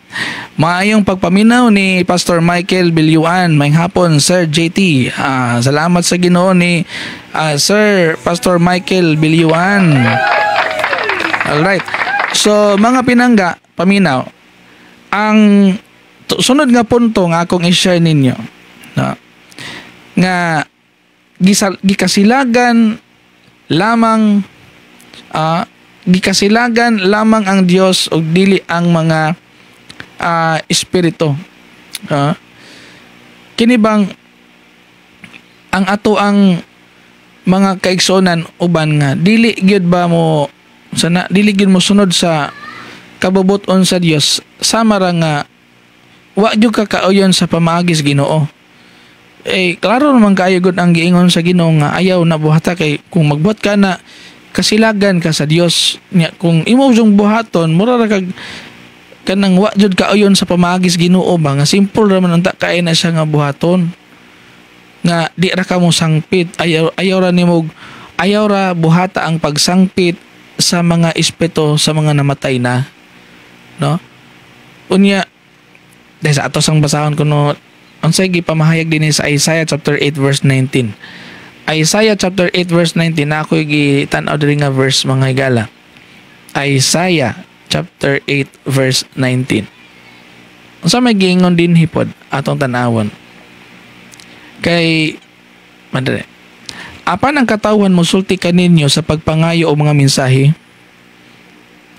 Maayong pagpaminaw ni Pastor Michael Bilyuan. Maayong hapon, Sir JT. Salamat sa Ginoo ni Sir Pastor Michael Bilyuan. Alright. So mga pinangga, paminaw, ang sunod nga punto nga akong i-share ninyo, no, nga gikasilagan lamang ang Dios ug dili ang mga espiritu. Kini bang ang ato ang mga kaigsuonan uban nga dili gyud ba mo sana, dili gyud mo sunod sa kabubut-on sa Dios, sama ra nga wa gyud ka kauyon sa pamaagi sa Ginoo. Eh klaro naman kaayo gud ang giingon sa Ginoo nga ayaw na buhata, kay kung magbuhat ka na, kasilagan ka sa Dios nya. Kung imo jung buhaton, mura ra kag kanang wa jud kauyon sa pamaagi sa Ginoo ba, nga simple ra man unta kay na siya nga buhaton, nga di ra ka mo sangpit, ayaw ra nimo, ayaw ra buhata ang pagsangpit sa mga espiritu sa mga namatay na, no? Unya dahil sa ato sang basahon kuno unsay gipamahayag dinhi sa Isaiah chapter 8 verse 19. Isaiah chapter 8 verse 19 na ako'y gitan-aw diri nga verse, mga higala. Isaiah chapter 8 verse 19. Unsa may giingon dinhi pod, atong tan-awon. Kay madre. Apan ang katawhan mosulti kaninyo sa pagpangayo o mga mensahe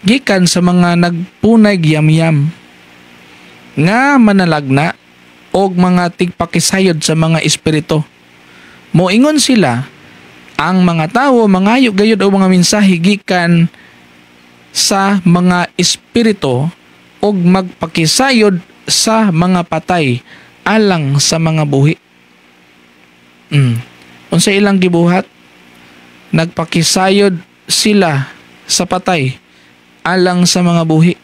gikan sa mga nagpunay yamyam nga manalagna og mga tigpakisayod sa mga espiritu. Moingon sila, ang mga tawo mangayo gayud og mga mensahe gikan sa mga espiritu ug magpakisayod sa mga patay alang sa mga buhi. Unsa ilang gibuhat? Nagpakisayod sila sa patay alang sa mga buhi.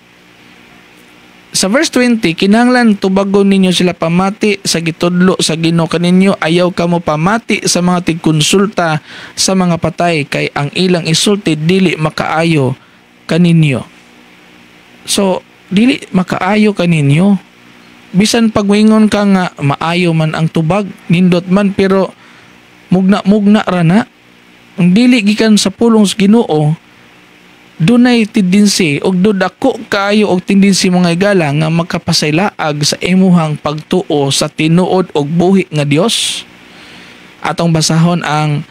Sa verse 20, kinahanglan tubagon ninyo sila pamati sa gitudlo sa Ginoo kaninyo. Ayaw kamo pamati sa mga tigkonsulta sa mga patay kay ang ilang isulti dili makaayo kaninyo. So, dili makaayo kaninyo. Bisan pagwingon ka nga maayo man ang tubag, nindot man, pero mugna-mugna ra na. Ang dili gikan sa pulong sa Ginoo, dunay tendency og do dako kaayo og tendency, mga igala, nga makapasaylaag sa imuhang pagtuo sa tinuod og buhi nga Dios. Atong basahon ang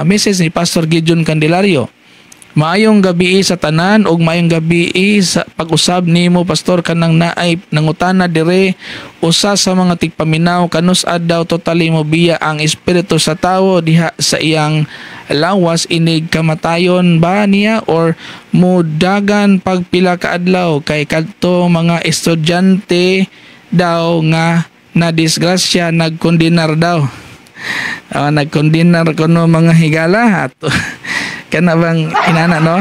message ni Pastor Gideon Candelario. Maayong gabi sa tanan ug maayong gabi sa pag-usab nimo, Pastor. Kanang naay nangutana dire, usa sa mga tigpaminaw, kanus-a daw totally mo biya ang espiritu sa tawo diha sa iyang lawas inig kamatayon ba niya or mudagan pag pila ka adlaw, kay kadto mga estudyante daw nga na disgrasya nagkondinar daw. Nagkondinar kuno, mga higala, at kana bang inana, no?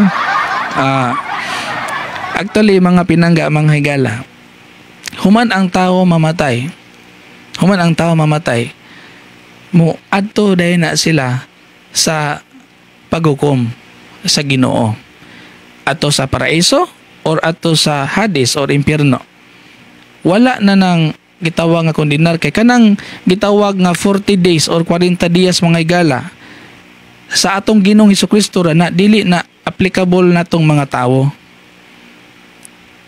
Actually, mga pinangga, mga higala, human ang tao mamatay, human ang tao mamatay, mo adto dayon na sila sa paghukom sa Ginoo. Ato sa paraiso or ato sa Hades or impyerno. Wala na nang gitawag nga kondinar kay kanang gitawag nga 40 days or 40 dias, mga higala, sa atong Ginoong Hesukristo ra na, dili na applicable natong mga tawo.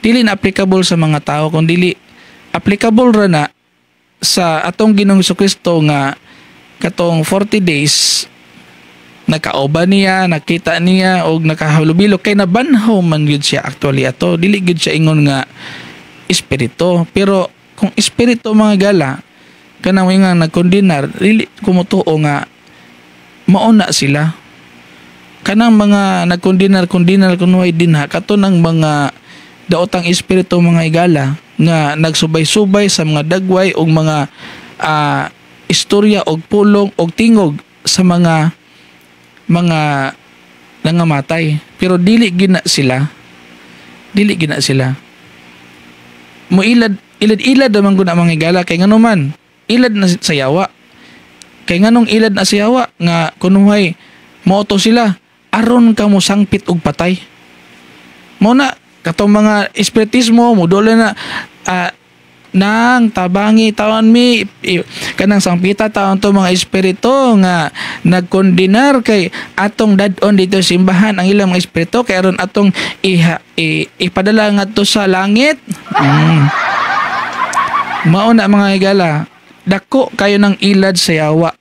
Dili na applicable sa mga tao kung dili applicable ra na sa atong Ginoong Hesukristo nga katong 40 days nakauban niya, nakita niya og nakahalubilo kay nabanhaw man gyud siya. Actually, ato dili gyud siya ingon nga espiritu. Pero kung espiritu, mga higala, kanang nga nagkondinar, dili kumutuo nga mao na sila. Kanang mga nagkondinar kondinar kunuhay dinha, kato ng mga daotang espiritu, mga higala, nga nagsubay-subay sa mga dagway og mga istorya og pulong og tingog sa mga nangamatay. Pero dili gina sila, dili gina sila mo ilad ilad ilad naman guna, mga higala, kay ngano man ilad na sa yawa. Kay nganong ilad na sa yawa nga kunuhay mooto sila? Aron ka mo sangpit og patay. Mo na katong mga espiritismo mo dole na nang tabangi tawan mi kanang sangpita taon to mga espiritu nga nagkondinar kay atong dad-on dito sa simbahan ang ilang mga espiritu kay aron atong ipadala ngadto sa langit. Mao na, mga higala, dako kayo ng ilad sa yawa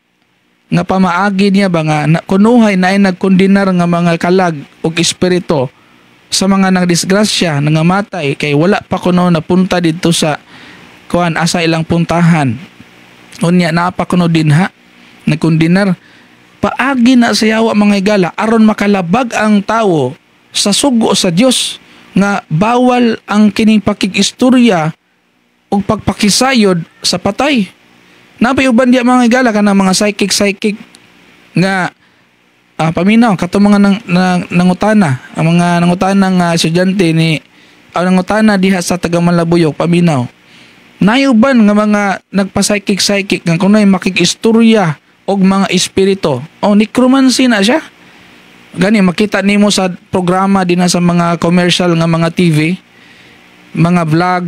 nga pamaagi niya ba nga na, kunuhay na ay nagkondinar nga mga kalag og espiritu sa mga nang disgrasya, nangamatay, kay wala pa kuno napunta dito sa kuan, asa ilang puntahan. Unya naa pa kuno dinha nagkondinar. Paagi na sa yawa, mga higala, aron makalabag ang tawo sa sugo sa Dios nga bawal ang kining pakig-istorya ug pagpakisayod sa patay. Napay uban diya, mga higala, kanang mga psychic psychic nga paminaw kato mga nangutana, ang mga nangutana nga estudyante ni ang nangutana diha sa taga Malabuyok, paminaw. Nayuban nga mga nagpa-psychic psychic nga kunay makig-istorya og mga espiritu. O necromancy na siya. Gani makita nimo sa programa din na sa mga commercial nga mga TV, mga vlog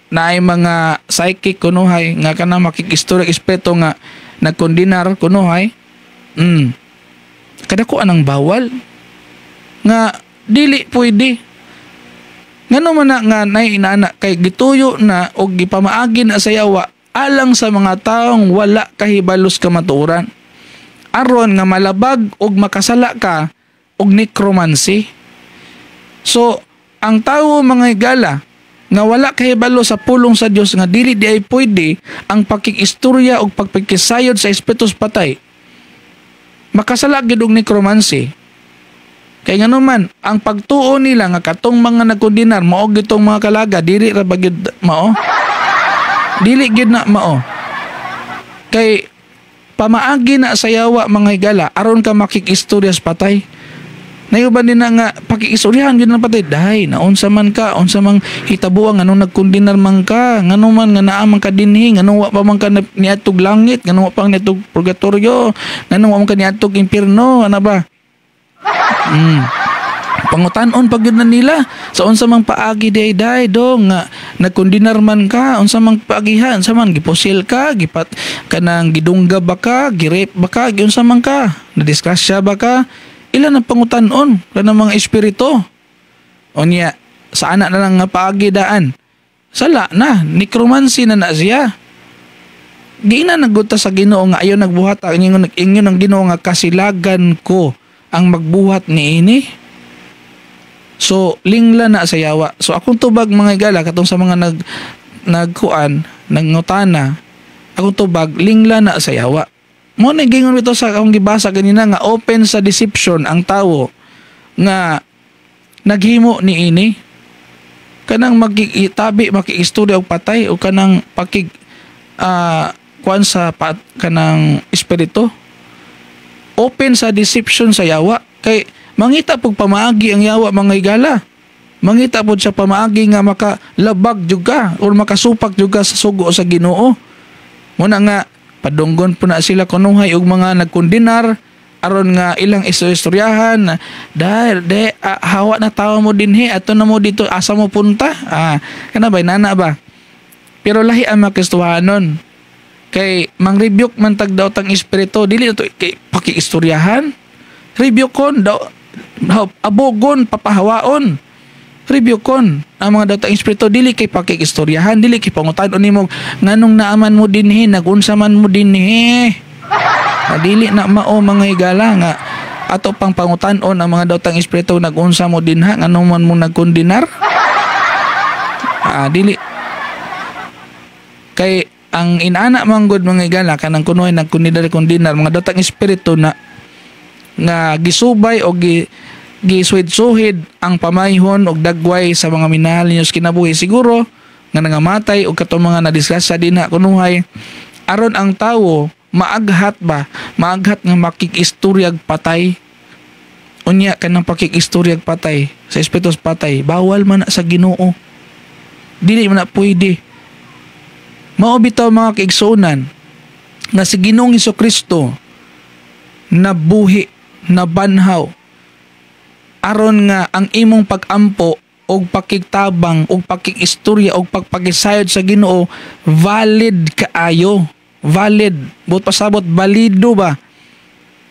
na ay mga psychic kunuhay nga kanang makig-istorya espiritu nga nagkondinar kunuhay. Kadako anang bawal nga dili pwede. Ngano man na nga nay inaana? Kay gituyo na og gipamaagi na sa yawa alang sa mga taong wala kahibalos kamatuoran, aron nga malabag og makasala ka og necromancy. So ang tawo, mga higala, nga wala kahibalo sa pulong sa Dios nga dili di ay pwede ang pakikistorya og pagpakisayod sa espiritus patay, makasala gyud og necromancy. Kay ngano man ang pagtuo nila nga katong mga nagkondinar mao gitong mga kalaga, dili ra ba gyud mao? Dili gyud na mao. Kay pamaagi na sa yawa, mga higala, aron ka makikistorya sa patay. Nayuban din na nga pakikistoryahan gyud ng patay. Dahi naunsa man ka, unsa mang hitabuan, nganong nagkondinar man ka, ngano man nga naa man ka dinhi, nganong wa pa man ka niadtog langit, nganong wa pa niadtog purgatorio, nganong wa man ka niadtog impierno, ana ba? Pangutanon pag yun na nila sa unsa mang paagi day day dong nga nagkondinar man ka, unsa mang paagihan, unsa man gipusil ka, gipat kanang gidungga ba ka, gi-rape ba ka, giunsa man ka, nadisgrasya ba ka? Ilan ang pangutanon kanang mga espiritu. Unya sa ana na lang nga paagi daan, sala na, necromancy na na siya. Giina nagguta sa Ginoo nga ayo nagbuhat ang ingon, ingon ang Ginoo nga kasilagan ko ang magbuhat niini. So lingla na sa yawa. So akong tubag, mga higala, katong sa mga nagkuan, nangutana, akong tubag, lingla na sa yawa. Mo na gingon ito sa akong gibasa ganina nga open sa deception ang tawo nga naghimo niini, kanang magitabi, makiistorya og patay o kanang pakig kuan sa pat, kanang espiritu. Open sa deception sa yawa kay mangita pug pamaagi ang yawa, mga higala. Mangita pod sa pamaagi nga makalabag jud ka or makasupak jud ka sa sugo sa Ginoo. Muna nga padunggon po na sila kunuhay og mga nagkondinar. Aron nga ilang istoryahan dahil de hawa na tawo mo dinhi, ato na mo dito, asa mo punta, kana ba, nana ba? Pero lahi ang mga Kristohanon kay mang-rebuke man tag daw tang espiritu, dili na to kay pakiistoryahan. Rebuke kon daw, abogon, papahawaon, rebuke kon ang mga daw tang espiritu, dili kay pakikistoryahan, dili kay pangutan nimo nganong naaman mo dinhi, nagunsa man mo dinhi. Dili na mao, mga higala, nga ato pang pangutan-on ang mga daotang espiritu, nagunsa mo dinha, nganong man mo nagkundinar. Dili kay ang inana man gud, mga higala, kanang kunoy nagkundinар kundinar, mga daotang espiritu na nga gisubay o gisuhid-suhid ang pamayhon og dagway sa mga minahal ninyo sa kinabuhi siguro nga nangamatay og katong mga nadisgrasya dinha kunuhay, aron ang tawo maaghat ba, maaghat nga makikistoryag patay. Unya kanang pakikistoryag patay sa espiritu sa patay, bawal man na sa Ginoo, dili man na pwede. Mao bitaw, mga kaigsuonan, nga si Ginoong Kristo nabuhi, nabanhaw, aron nga ang imong pag-ampo og pakigtabang og pakikistorya og pagpakisayod sa Ginoo valid kaayo, valid, but pasabot balido ba,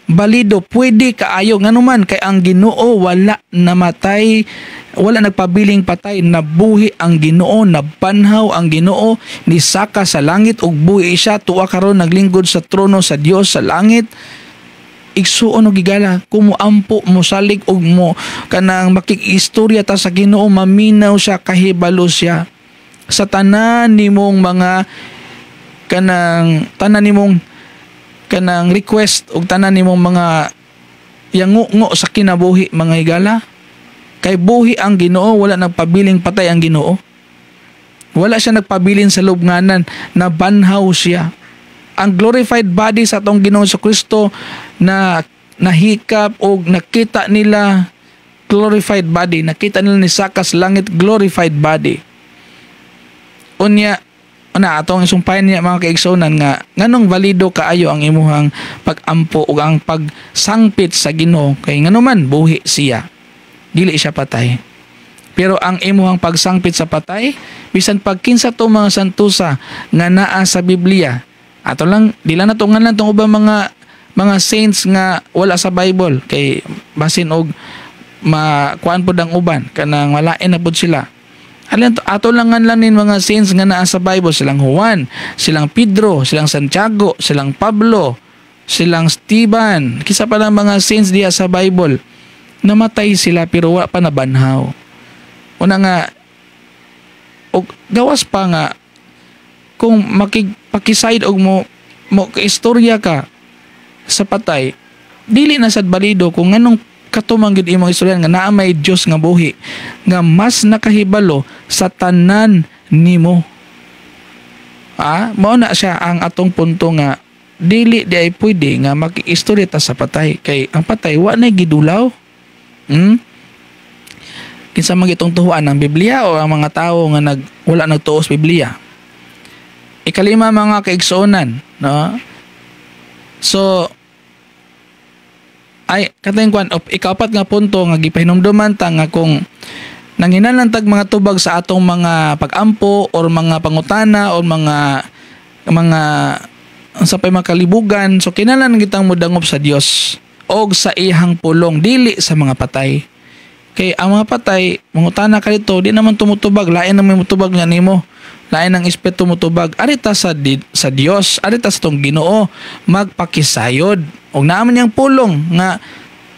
balido, pwede kaayo. Nganuman kay ang Ginoo wala namatay, wala nagpabiling patay. Nabuhi ang Ginoo, nabanhaw ang Ginoo, nisaka sa langit ug buhi siya tuwa karon, naglingkod sa trono sa Dios sa langit. Igsuon og higala, kung moampo, mosalig og mo kanang makikistorya ta sa Ginoo, maminaw siya, kahibalo siya sa tanan nimong mga kanang tanan nimong kanang request ug tanan nimong mga yango sa kinabuhi, mga higala, kay buhi ang Ginoo, wala nagpabiling patay ang Ginoo, wala siya nagpabilin sa lubnganan, nabanhaw siya. Ang glorified body sa atong Ginoo sa Kristo na nahikap o nakita nila, glorified body, nakita nila ni saka sa langit, glorified body. Unya na atong isumpayan niya, mga kaigsuonan, nga nganong valido kaayo ang imuhang pag-ampo ug ang pagsangpit sa Ginoo, kay nganuman buhi siya, dili siya patay. Pero ang imuhang pagsangpit sa patay, bisan pag kinsa to mga santusa nga naa sa Biblia, ato lang di lang natungan lang tong ubang mga saints nga wala sa Bible, kay basin og makuan pod ang uban, kanang malain na pod sila. Alin to, ato lang lang nin mga saints nga naa sa Bible, silang Juan, silang Pedro, silang Santiago, silang Pablo, silang Esteban, kisa pa lang mga saints diya sa Bible. Namatay sila pero wa pa nabanhaw. Una nga og gawas pa nga kung makigpakiside og mo mo istorya ka sa patay, dili na sad balido kung nganong katumang gid imong istorya nga naa may Dios nga buhi nga mas nakahibalo sa tanan nimo. Mao na siya ang atong punto nga dili di ay pwede nga makiistorya ta sa patay, kay ang patay wa nay gidulaw. Kinsa man gitong tuhuan, ang Biblia o ang mga tao nga wala nagtuo sa Biblia? Ikalima, mga kaigsuonan, no? So ay katayong kwan, ikaapat nga punto nga gipahinumduman ta nga kung nanghinahanglan tag mga tubag sa atong mga pag-ampo or mga pangutana or mga sa pay mga kalibugan, so kinahanglan kitang modangop sa Dios og sa iyang pulong, dili sa mga patay, kay ang mga patay, mangutana ka dito, di naman tumutubag. Lain naman mutubag nga nimo, lain ang espiritu mutubag. Ari ta sa Dios, ari ta sa tong Ginoo magpakisayod og naa man niyang pulong nga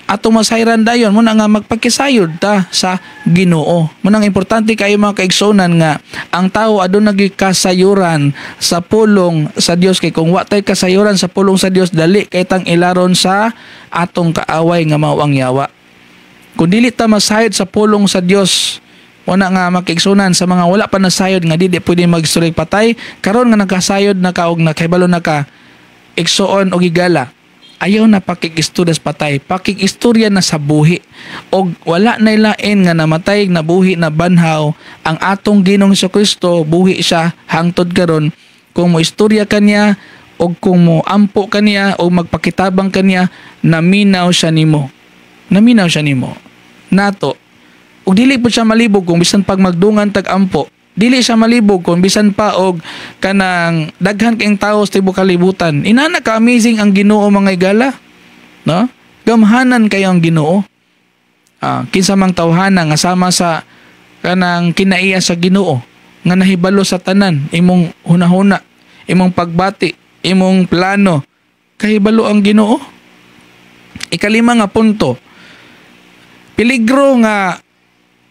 atong masayran dayon mo na nga magpakisayod ta sa Ginoo. Mo nang importante kayo, mga kaigsuonan, nga ang tao aduna gyud kasayuran sa pulong sa Dios, kay kung wa tay kasayuran sa pulong sa Dios, dali kay tang ilaron sa atong kaaway nga mao ang yawa. Kung dili ta masayod sa pulong sa Dios, una nga makigsunan sa mga wala pa nasayod nga dili pwede magstorya patay, karon nga nakasayod na ka og nakahibalo na ka, igsuon og higala, ayaw na pakikistorya sa patay, pakikistorya na sa buhi. Og wala na lain nga namatay, nabuhi, na banhaw ang atong Ginoong Kristo. Buhi siya hangtod karon. Kung mo istorya kanya Og kung mo ampo kaniya o magpakitabang kaniya, naminaw siya nimo. Naminaw siya nimo. Nato. Ug dili po siya malibog kung bisan pag magdungan tag ampo. Dili siya malibog kung bisan pa og kanang daghan kayong tao sa tibuok kalibutan. Inana ka amazing ang Ginoo, mga igala. No? Gamhanan kayo ang Ginoo. Kinsa mang tawhana nga sama sa kanang kinaiya sa Ginoo nga nahibalo sa tanan imong hunahuna, imong pagbati, imong plano, kahibalo ang Ginoo. Ikalima nga punto, peligro nga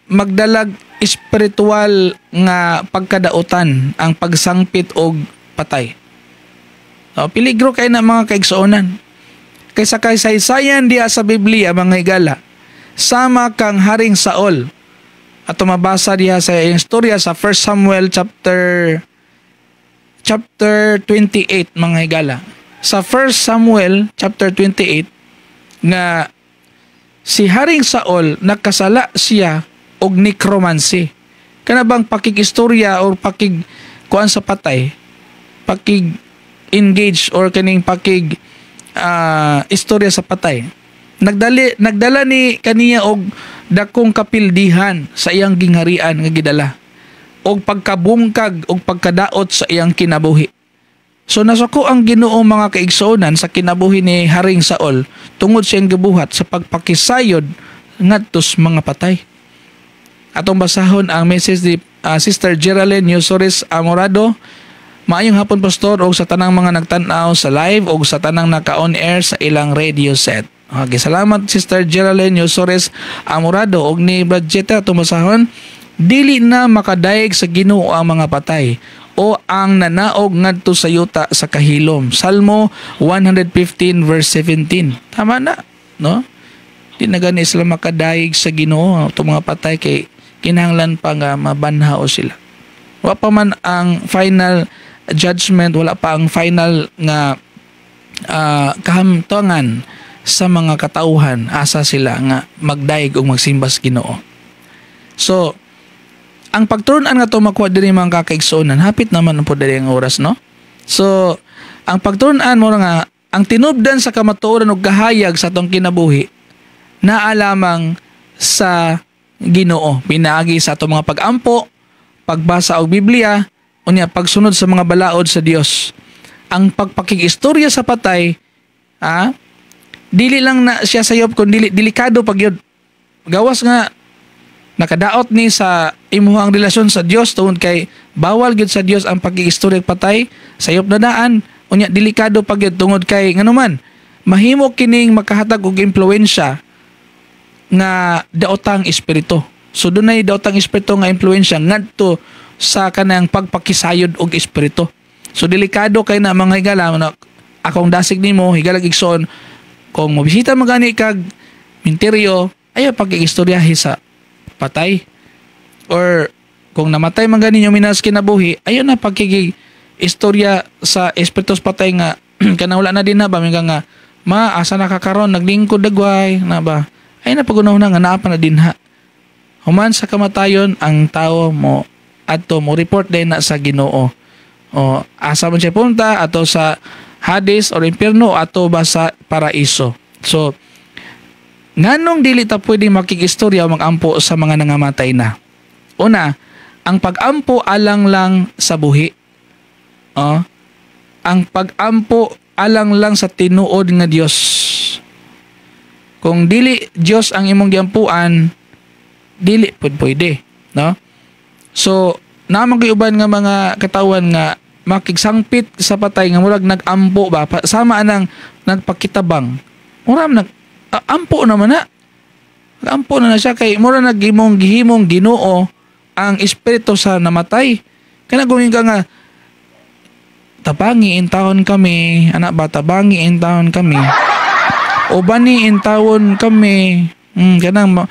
magdalag espiritual nga pagkadautan ang pagsangpit og patay. O, peligro kay na, mga kaigsuonan. Kaysa kasaysayan diha sa Biblia, mga higala, sama kang Haring Saul, at mabasa diha sa iyang istorya sa 1 Samuel chapter 28, mga higala. Sa 1 Samuel chapter 28 nga si Haring Saul, nakasala siya og necromancy. Kana bang pakig-istorya or pakig kuan sa patay, pakig engage or kaning pakig istorya sa patay. Nagdala ni kaniya og dakong kapildihan sa iyang gingharian nga gidala og pagkabungkag og pagkadaot sa iyang kinabuhi. So nasuko ang Ginoo, mga kaigsuonan, sa kinabuhi ni Haring Saul tungod sa iyang gibuhat sa pagpakisayod ngadto sa mga patay. Atong basahon ang message ni Sister Geraldine Yusores Amorado. "Maayong hapon, Pastor, og sa tanang mga nagtan-aw sa live og sa tanang naka-on air sa ilang radio set." Okay, salamat, Sister Geraldine Yusores Amorado. Og ni Brad Jeter, atong basahon, "Dili na makadayeg sa Ginoo ang mga patay o ang nanaog ngadto sa yuta sa kahilom." Salmo 115 verse 17. Tama na, no? Di na gani sila makadayeg sa Ginoo itong mga patay kay kinahanglan pa nga mabanhaw sila. Wa pa man ang final judgment, wala pa ang final nga kahamtangan sa mga katauhan asa sila nga magdayeg o magsimba sa Ginoo. So, ang pagtulunan nga to makuha diri, mga kakaigsuonan, hapit naman po diri ang oras, no? So, ang pagtulunan mo nga ang tinubdan sa kamatuoran ug kahayag sa atong kinabuhi naa lamang sa Ginoo pinaagi sa atong mga pag-ampo, pagbasa og Biblia, unya pagsunod sa mga balaod sa Dios. Ang pagpakigistorya sa patay, dili lang na siya sayop kun dili delikado pag yun. Gawas nga nakadaot ni sa imuhang relasyon sa Dios tungod kay bawal gyud sa Dios ang pakigistorya patay, sayop na daan, unya delikado pag yun tungod kay nganuman mahimo kining makahatag og impluwensya nga daotang espiritu. So dunay daotang espiritu nga impluwensya ngadto sa kanang pagpakisayod og espiritu. So delikado kay na, mga higala na. Akong dasig nimo, higalag igsoon, kung mobisita man gani kag minteryo, ayaw pakigistoryahi sa patay. Or kung namatay man gani yung minas kinabuhi, ayaw na pagkigi istorya sa espiritu sa patay nga kanang wala na din na ba nga nga ma asa na ka karon, naglingkod dagway na ba, ay na pagunaw na nga naa pa na dinha. Human sa kamatayon ang tao mo adto, mo report din na sa Ginoo o asa man siya punta, ato sa Hades or impierno, ato ba sa paraiso. So nganong dili ta pwede makikistorya o magampo sa mga nangamatay na? Una, ang pag-ampo alang lang sa buhi. Oh, ang pag-ampo alang lang sa tinuod nga Dios. Kung dili Dios ang imong giampuan, dili pud pwede, no? So, naa man uban nga mga katawan nga makigsangpit sa patay nga murag nag-ampo ba, sama anang nagpakitabang. Mura man nag ampo naman na. Ampo na na siya kay mura nagimong gihimong Ginoo ang espiritu sa namatay. Kana gawin ka nga tabangi intawon kami, anak ba, tabangi intawon kami. O bani intawon kami. Kanang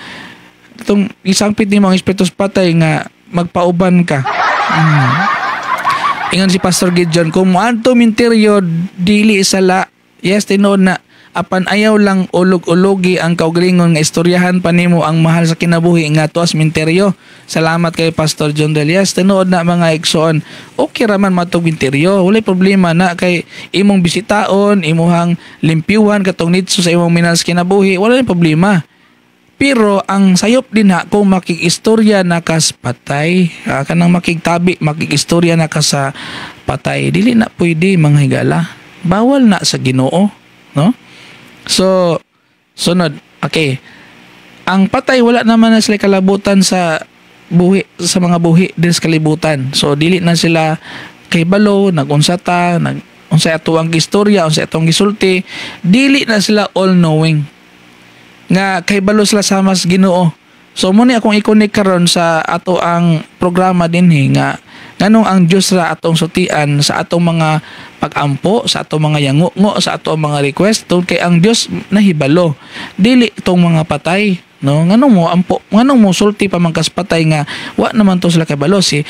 itong isangpit nimo ang espiritu sa patay nga magpauban ka. Ingon si Pastor Gideon, kung moadto minteryo, dili sala. Yes, tinuod na. Apan ayaw lang ulog-ulogi ang kaugalingon nga istoryahan pa nimo ang mahal sa kinabuhi nga tuas minteryo. Salamat kay Pastor John Delias. Tinuod na, mga igsoon. Okay raman matog minteryo. Walay problema na kay imong bisitaon, imuhang limpyuhan katong nitso sa imong minahal sa kinabuhi, wala problema. Pero ang sayop din ha kung makikistorya na kas patay, kanang makigtabi, makikistorya na ka sa patay, dili na pwede, mga higala. Bawal na sa Ginoo, no? So sunod, okay. Ang patay, wala naman na sila kalabutan sa buhi, sa mga buhi din sa kalibutan. So dili na sila kay balo, nagunsa ta, nag unsay ato ang istorya, unsay atong gisulti, dili na sila all knowing nga kay balo sila sama sa Ginoo. So mo ni akong i-connect karon sa ato ang programa dinhi nga nganong ang Dios ra atong sultian sa atong mga pag-ampo, sa atong mga yango-ngo, sa atong mga request, tungod kay ang Dios nahibalo. Dili itong mga patay, no? Nganong mo ampo, nganong mo sulti pa man kas patay nga wa naman to sila kabalo? Si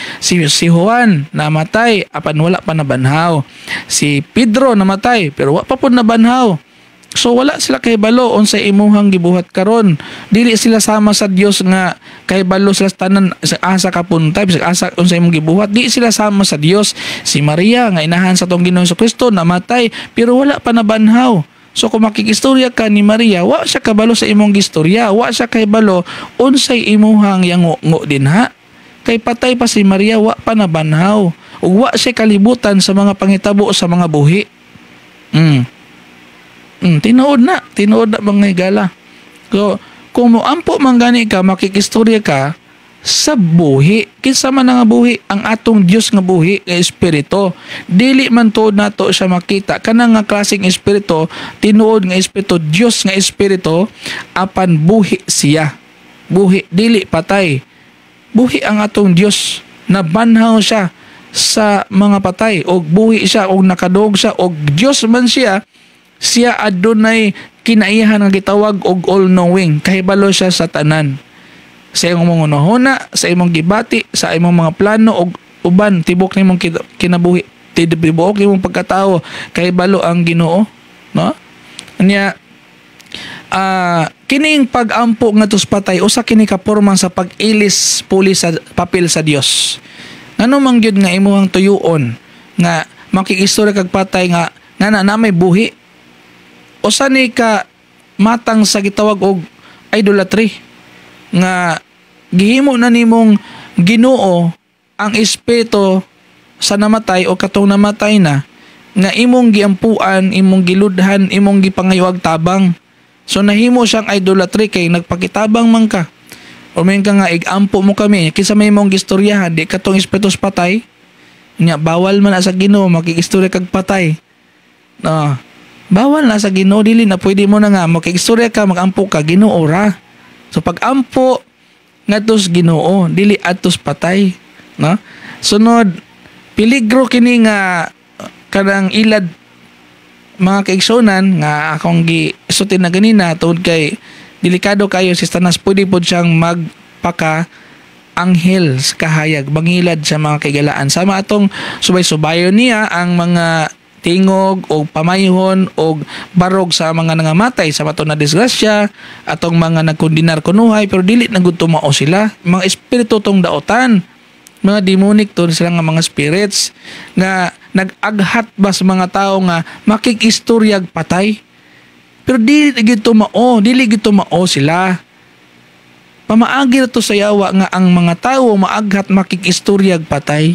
Juan namatay apan wala pa nabanhaw. Si Pedro namatay pero wa pa pud nabanhaw. So wala sila kahibalo unsa imuhang gibuhat karon. Dili sila sama sa Dios nga kahibalo sila sa tanan sa asa ka puntay, bisag asa unsa imong gibuhat, di sila sama sa Dios. Si Maria nga inahan sa atong Ginoong Kristo namatay pero wala pa nabanhaw. So kung makikistorya ka ni Maria, wa siya kabalo sa imong gistorya, wa siya kahibalo unsay imuhang yango-ngo dinha. Kay patay pa si Maria, wa pa nabanhaw. Ug wa siya kalibutan sa mga pangitabo sa mga buhi. Tinuod na, mga higala. So, kung moampo man gani ka, makikistorya ka sa buhi. Kinsa man nga buhi? Ang atong Dios nga buhi, nga espiritu. Dili man tuod nato siya makita. Kanang nga klaseng espiritu, tinuod nga espiritu, Dios nga espiritu, apan buhi siya. Buhi, dili patay. Buhi ang atong Dios. Nabanhaw siya sa mga patay og buhi siya og nakadog siya og Dios man siya. Siya adunay kinaiyahan nga gitawag og all knowing, kahibalo siya sa tanan, sa imong mga hunahuna, sa imong gibati, sa imong mga plano og uban tibok nimong kinabuhi, tibuok nimong pagkatao, kahibalo ang Ginoo, no? Nya kining pag-ampo nga patay, usa kini ka porma sa pag-ilis puli sa papel sa Dios. Ngano man gyud nga imuhang tuyuon nga makikistorya kag patay nga nga na may buhi? Usa ni ka matang sa gitawag og idolatry nga gihimo na nimong Ginoo ang espiritu sa namatay o katong namatay na nga imong giampuan, imong giludhan, imong gipangayuag tabang. So nahimo siyang idolatry kay nagpakitabang man ka. O may ka nga igampo mo kami, kinsa may imong gistoryahan, di katong espiritu sa patay? Nya bawal man na sa Ginoo makikistorya kag patay. No. Bawal na sa Ginoo, dili na pwede mo na nga makikistorya ka, magampo ka, Ginoo ra. So pag-ampo ngadto sa Ginoo, dili adtos patay, no? Sunod, peligro kini nga kanang ilad, mga kaigsunan, nga akong gisulti na ganina, tungod kay delikado kayo si Satanas, pwede pod siyang magpaka anghel sa kahayag, mangilad sa mga kaigalaan. Sama atong subay-subayon niya ang mga tingog o pamayhon o barog sa mga nangamatay sa mato na disgrasya, atong mga nagkundinar kunuhay, pero dili na gud tumao sila. Mga espiritu tong daotan, mga demonic to sila nga mga spirits nga nag-aghat ba sa mga tao nga makikistoryag patay, pero dili gid tumao, dili gid tumao sila. Pamaagi na to sa yawa nga ang mga tao maaghat makikistoryag patay.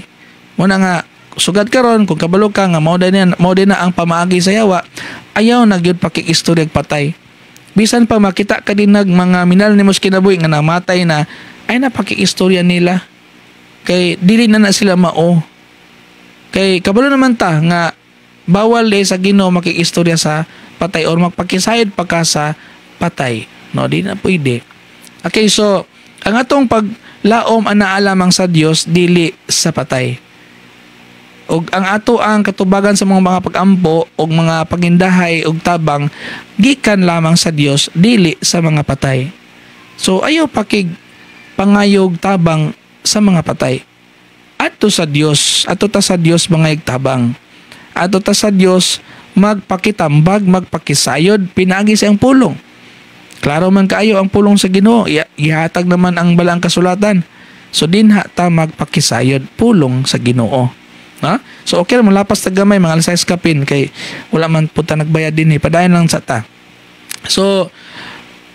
Muna nga sugad karon, kung kabalo ka nga mao din na ang pamaagi sa yawa, ayaw na gyud pakikistoryag patay. Bisan pa makita ka din nag mga minahal nimo sa kinabuhi nga namatay na, ay na pakikistorya nila kay dili na na sila mao. Kay kabalo naman ta nga bawal eh sa Ginoo makikistorya sa patay or magpakisayod pa ka sa patay, no? Di na pwede. Okay, so ang atong paglaom anaa lamang sa Dios, dili sa patay. Og ang ato ang katubagan sa mga pag-ampo og mga pagindahay og tabang gikan lamang sa Dios, dili sa mga patay. So ayaw pakig pangayog tabang sa mga patay. Adto sa Dios, adto ta sa Dios mga tabang. Adto ta sa Dios Magpakitambag, magpakisayod pinaagi sa iyang pulong. Klaro man kaayo ang pulong sa Ginoo, ihatag naman ang balaang kasulatan. So dinha ta magpakisayod, pulong sa Ginoo. Ha? So okay ra lapas ta gamay, mga alas 6 kapin, kay wala man pud ta nagbayad dinhi, padayon lang sa ta. So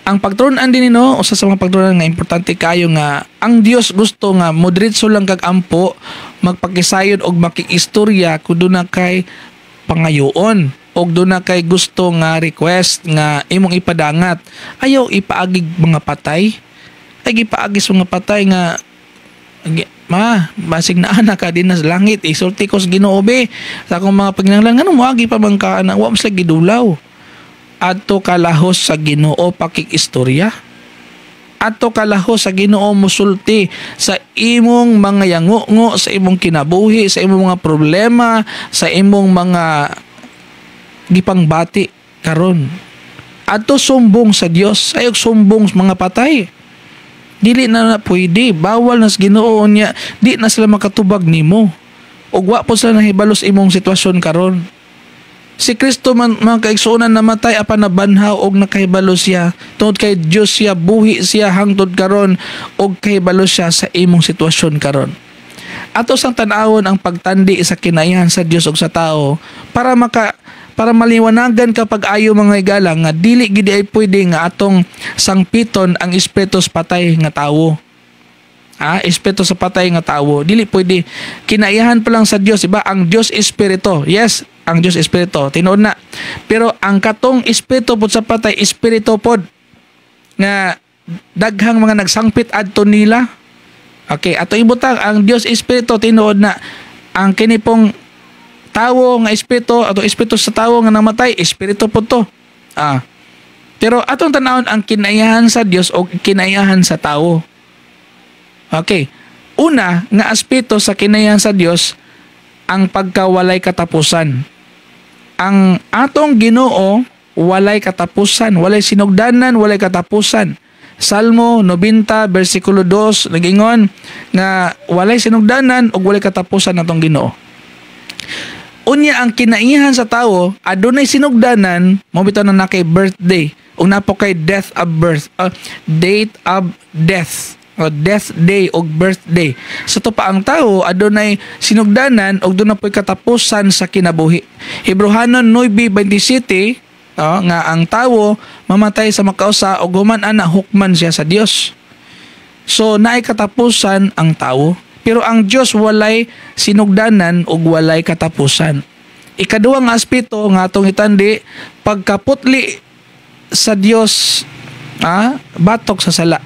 ang pagtrunan din no, usa sa mga pagtrunan nga importante kayo nga ang Dios gusto nga modiretso lang kag ampo, magpakisayod og makikistorya kung duna kay pangayoon og duna kay gusto nga request nga imong ipadangat. Ayaw ipaagig mga patay. Ay gipaagi sa mga patay nga ma basig na anak ka din sa langit, isulti ko sa Ginoo be sa akong mga panginahanglan. Nganong moagi pa man ka ana? Wa man sila gidulaw. Adto kalahos sa Ginoo, pakikistorya. Adto kalahos sa Ginoo, musulti sa imong mga yangungo, sa imong kinabuhi, sa imong mga problema, sa imong mga gipangbati karon. Adto sumbong sa Dios, ayaw sumbong sa mga patay. Dili na na pwede, bawal na sa Ginoo niya, di na sila makatubag nimo. Ug wa po sila nahibalo sa imong sitwasyon karon. Si Kristo man, mga kaigsuonan, namatay apan nabanhaw og nakahibalo siya. Tungod kay Dios siya, buhi siya hangtod karon og kahibalo siya sa imong sitwasyon karon. Ato sang tan-awon ang pagtandi sa kinaihan sa Dios ug sa tao para maliwanagan kapag ayo, mga higala, nga dili gid ay pwede nga atong sangpiton ang espiritu sa patay nga tawo. Ah, espiritu sa patay nga tawo. Dili pwede. Kinaiyahan pa lang sa Dios, iba ang Dios espiritu. Yes, ang Dios espiritu. Tinuod na. Pero ang katong espiritu pod sa patay, espiritu pod nga daghang mga nagsangpit adto nila. Okay, ato ibutang ang Dios espiritu, tinuod na. Ang kini pong tawo nga espiritu, ato espiritu sa tawo nga namatay, espiritu po to. Ah. Pero atong tanawon ang kinaiyahan sa Dios o kinaiyahan sa tawo. Okay. Una nga aspeto sa kinaiyahan sa Dios, ang pagkawalay katapusan. Ang atong Ginoo walay katapusan, walay sinugdanan, walay katapusan. Salmo 90 versikulo 2 nagingon nga walay sinugdanan ug walay katapusan atong Ginoo. Unya ang kinaihan sa tawo adunay sinugdanan, mo bitaw na na kay birthday ug napo kay death of birth, date of death o death day o birthday. Sa to pa ang tao adunay sinugdanan ug doon na po'y katapusan sa kinabuhi. Hebrohanon 9:27, oh, nga ang tawo mamatay sa makausa ug human ana hukman siya sa Dios. So naay katapusan ang tawo. Pero ang Dios walay sinugdanan ug walay katapusan. Ikaduhang aspeto nga atong itandi, pagkaputli sa Dios batok sa sala.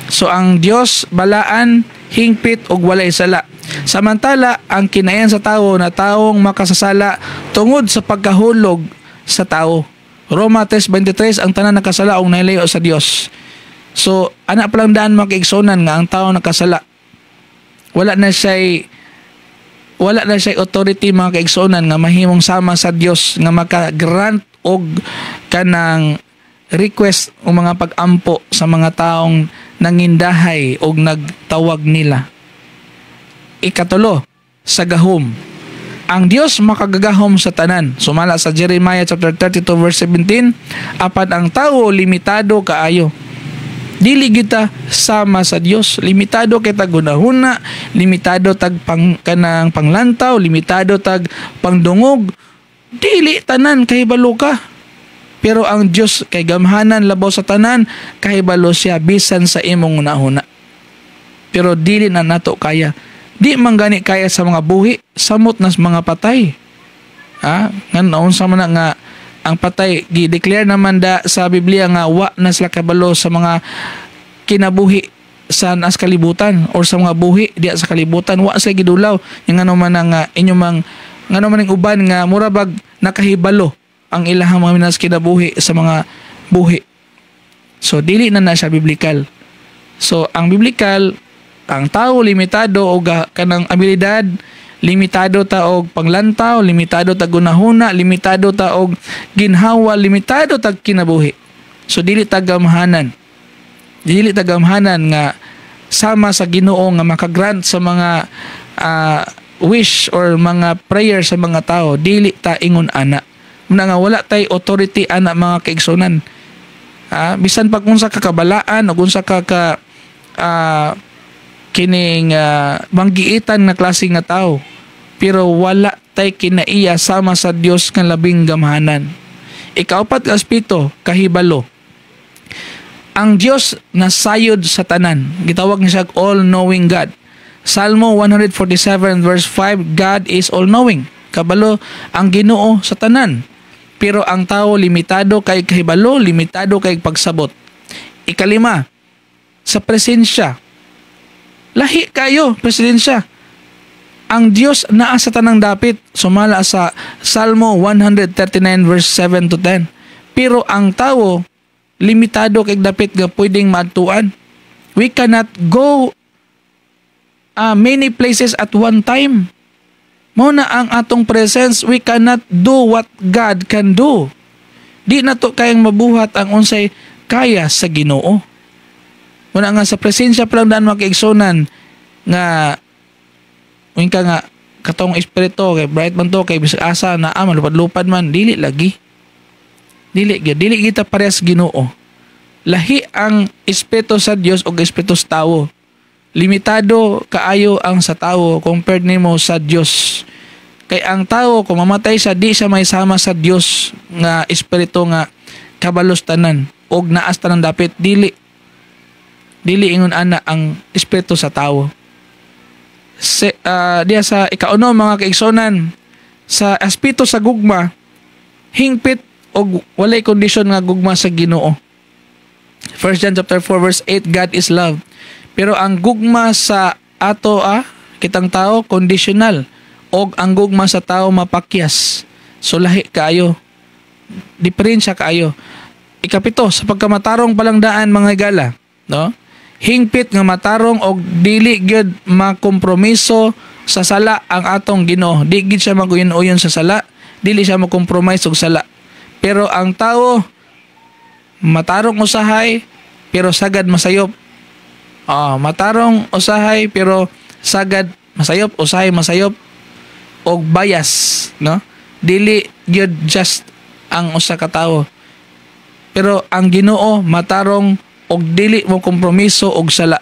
So ang Dios balaan, hingpit ug walay sala. Samantala ang kinayan sa tawo na taong makasasala tungod sa pagkahulog sa tao. Roma 3:23, ang tanan nakasala ug nahilayo sa Dios. So ana pa lang daan, mga kaigsuonan, nga ang tao nakasala. Wala na siya authority, mga kaigsuonan, nga mahimong sama sa Dios nga maka-grant og kanang request o mga pag-ampo sa mga taong nangindahay og nagtawag nila. Ikatulo, sa gahom. Ang Dios makagagahom sa tanan. Sumala sa Jeremiah chapter 32 verse 17, apan ang tao limitado kaayo. Dili kita sama sa Dios. Limitado kita gunahuna, limitado tag pang kanang panglantaw, limitado tag pangdungog. Dili tanan kahibalo ka. Pero ang Dios kay gamhanan labaw sa tanan, kahibalo siya bisan sa imong hunahuna. Pero dili na nato kaya. Di man gani kaya sa mga buhi, samot na sa mga patay. Ha? Nga naunsa man na nga ang patay gi-declare naman da sa Biblia nga wa na sila kabalo sa mga kinabuhi sa nas kalibutan or sa mga buhi diya sa kalibutan, wa sila gidulaw. Yung ngano man nga inyo mang ngano man ang uban nga mura bag nakahibalo ang ilahang mga minas kinabuhi sa mga buhi. So dili na na siya biblical. So ang biblical, ang tao limitado og kanang abilidad, limitado ta og panglantaw, limitado ta gunahuna, limitado ta og ginhawa, limitado tag kinabuhi. So dili ta gamhanan. Dili ta gamhanan nga sama sa Ginoo nga makagrant sa mga wish or mga prayer sa mga tao, dili ta ingon ana. Na nga wala tay authority ana, mga kaigsunan. Bisan pag unsa ka kabalaan o unsa ka ka kining manggiitan nga klase nga tao, pero wala tay kinaiya sama sa Dios nga labing gamhanan. Ikaupat nga aspeto, kahibalo. Ang Dios nasayod sa tanan. Gitawag niya siya all-knowing God. Salmo 147 verse 5, God is all-knowing. Kabalo ang Ginoo sa tanan. Pero ang tao limitado kay kahibalo, limitado kay pagsabot. Ikalima, sa presensya. Lahi kayo, presensya. Ang Dios naa sa tanang dapit, sumala sa Salmo 139 verse 7 to 10. Pero ang tao limitado kay dapit nga pwedeng maadtuan. We cannot go many places at one time. Mao na ang atong presence, we cannot do what God can do. Di na to kayang mabuhat ang unsay kaya sa Ginoo. Muna nga sa presensya pa lang daan, mga kaigsunan, nga uing ka nga katong espiritu kay bright man to, kay bisag asa na malupad-lupad man, dili lagi. Dili gyud, dili kita parehas Ginoo. Lahi ang espiritu sa Dios ug espiritu sa tawo. Limitado kaayo ang sa tawo compared nimo sa Dios. Kay ang tawo, kung mamatay siya, di siya may sama sa Dios nga espiritu nga kabalos tanan og naas tanan dapit. Dili, dili ingon ana ang espiritu sa tawo. Diya sa ikauno, mga kaigsonan, sa aspeto sa gugma, hingpit og walay kondisyon nga gugma sa Ginoo. 1 John chapter 4 verse 8, God is love. Pero ang gugma sa ato kitang tao conditional og ang gugma sa tao mapakyas. So lahi kaayo. Diferensya kaayo. Ikapito, sa pagkamatarong palang daan, mga higala, no? Hingpit nga matarong og dili gyud makompromiso sa sala ang atong Ginoo. Di gid siya maguyon-uyon sa sala, dili siya mo-compromise og sala. Pero ang tao matarong usahay pero sagad masayop. Matarong usahay pero sagad masayop, usahay masayop og bias, no? Dili gyud just ang usa ka tawo. Pero ang Ginoo matarong og dili mo kompromiso og sala.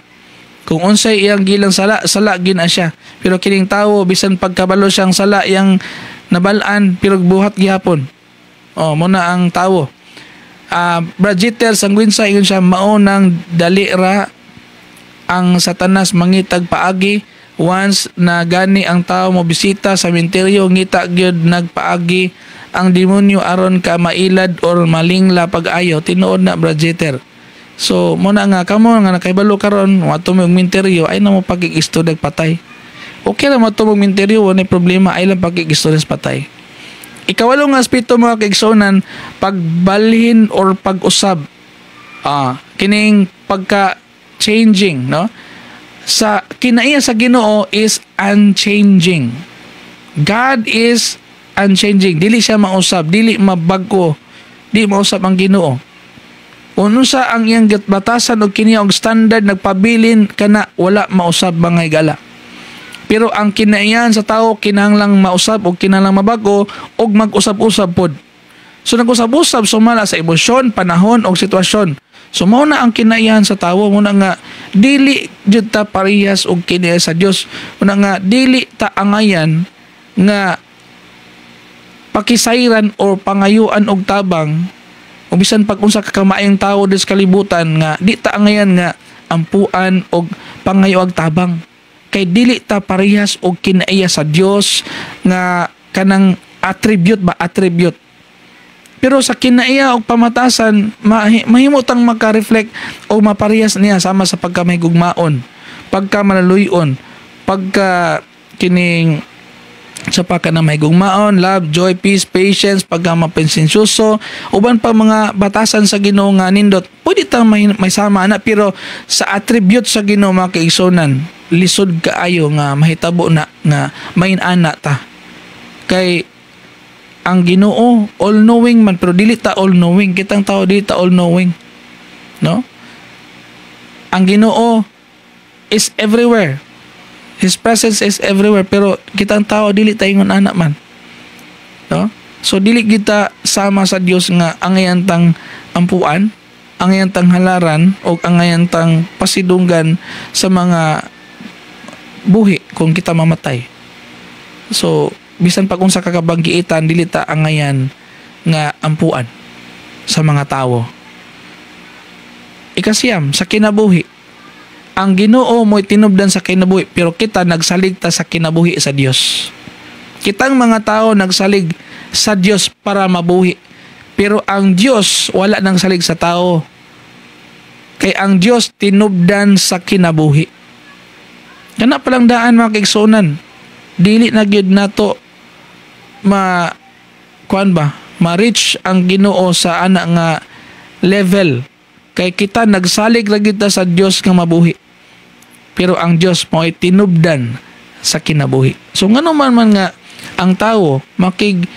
Kung unsay iyang gilang sala, sala gina siya. Pero kining tawo, bisan pagkabalo siyang sala iyang nabal-an, pero buhat gihapon. Oh, mo na ang tawo. Brad Jeter Sangwinsa, ingon siya, mao nang dali ra ang Satanas mangitag paagi. Once na gani ang tao mo bisita sa menteryo, ngita gyud nagpaagi ang demonyo aron ka mailad or malingla pag-ayo. Tinuod na, Brad Jeter. So mo na nga kamo nga nakahibalo karon, moadto mo og menteryo, ay na mo pagkig-istorya patay. Okay ra mo og menteryo, wala problema, ay lang pagkig-istorya patay. Ikawalo nga aspeto, mga kaigsunan, pagbalhin or pag-usab. Kining pagka changing, no? Sa kinaiya sa Ginoo is unchanging. God is unchanging. Dili siya mausab, dili mabag-o. Di mausab ang Ginoo. Unsa ang iyang batasan og kini og standard, nagpabilin kana, wala mausab, mga higala. Pero ang kinaiyan sa tao kinahanglang mausab o kinahanglang mabago og mag-usab-usab pod. So nag-usab-usab sumala sa emosyon, panahon o sitwasyon. So mao na ang kinaiyan sa tawo, mao na nga dili jud ta parehas og kinaiya sa Dios. Mao na nga dili ta angayan nga pakisayran or pangayuan og tabang o bisan pag unsa ka kamaayong tawo sa kalibutan, nga di ta angayan nga ampuan og pangayo og tabang kay dili ta parehas og kinaiya sa Dios nga kanang attribute ba, attribute. Pero sa kinaiya og pamatasan, mahimo tang maka-reflect o maparehas niya, sama sa pagka may gugmaon, pagka malaluyon, pagka kining sa pagka na may gugmaon, love, joy, peace, patience, pagka mapensensyoso, uban pa mga batasan sa Ginoo nga nindot, pwede tang may sama na. Pero sa attribute sa Ginoo, mga kaigsunan, lisod kaayo nga mahitabo na nga main-ana ta. Kay ang Ginoo all-knowing man, pero dili ta all-knowing. Kitang tao, dili ta all-knowing. No? Ang Ginoo is everywhere. His presence is everywhere, pero kitang tao dili ta ingon ana man. No? So dili kita sama sa Dios nga angayan tang ampuan, angayan tang halaran o angayan tang pasidunggan sa mga buhi kung kita mamatay. So bisan pa kung sa kakabanggiitan, dili ta angayan nga ampuan sa mga tawo. Ikasiyam, sa kinabuhi. Ang Ginoo mo'y tinubdan sa kinabuhi, pero kita nagsalig ta sa kinabuhi sa Dios. Kitang mga tao nagsalig sa Dios para mabuhi. Pero ang Dios wala nang salig sa tao. Kay ang Dios tinubdan sa kinabuhi. Kana palang daan, mga kaigsuonan. Dili na gyud nato ma kuan ba, ma-reach ang Ginoo sa ana nga level kay kita nagsalig ra gyud ta sa Dios nga mabuhi. Pero ang Dios mo'y tinubdan sa kinabuhi. So ngano man man nga ang tawo makig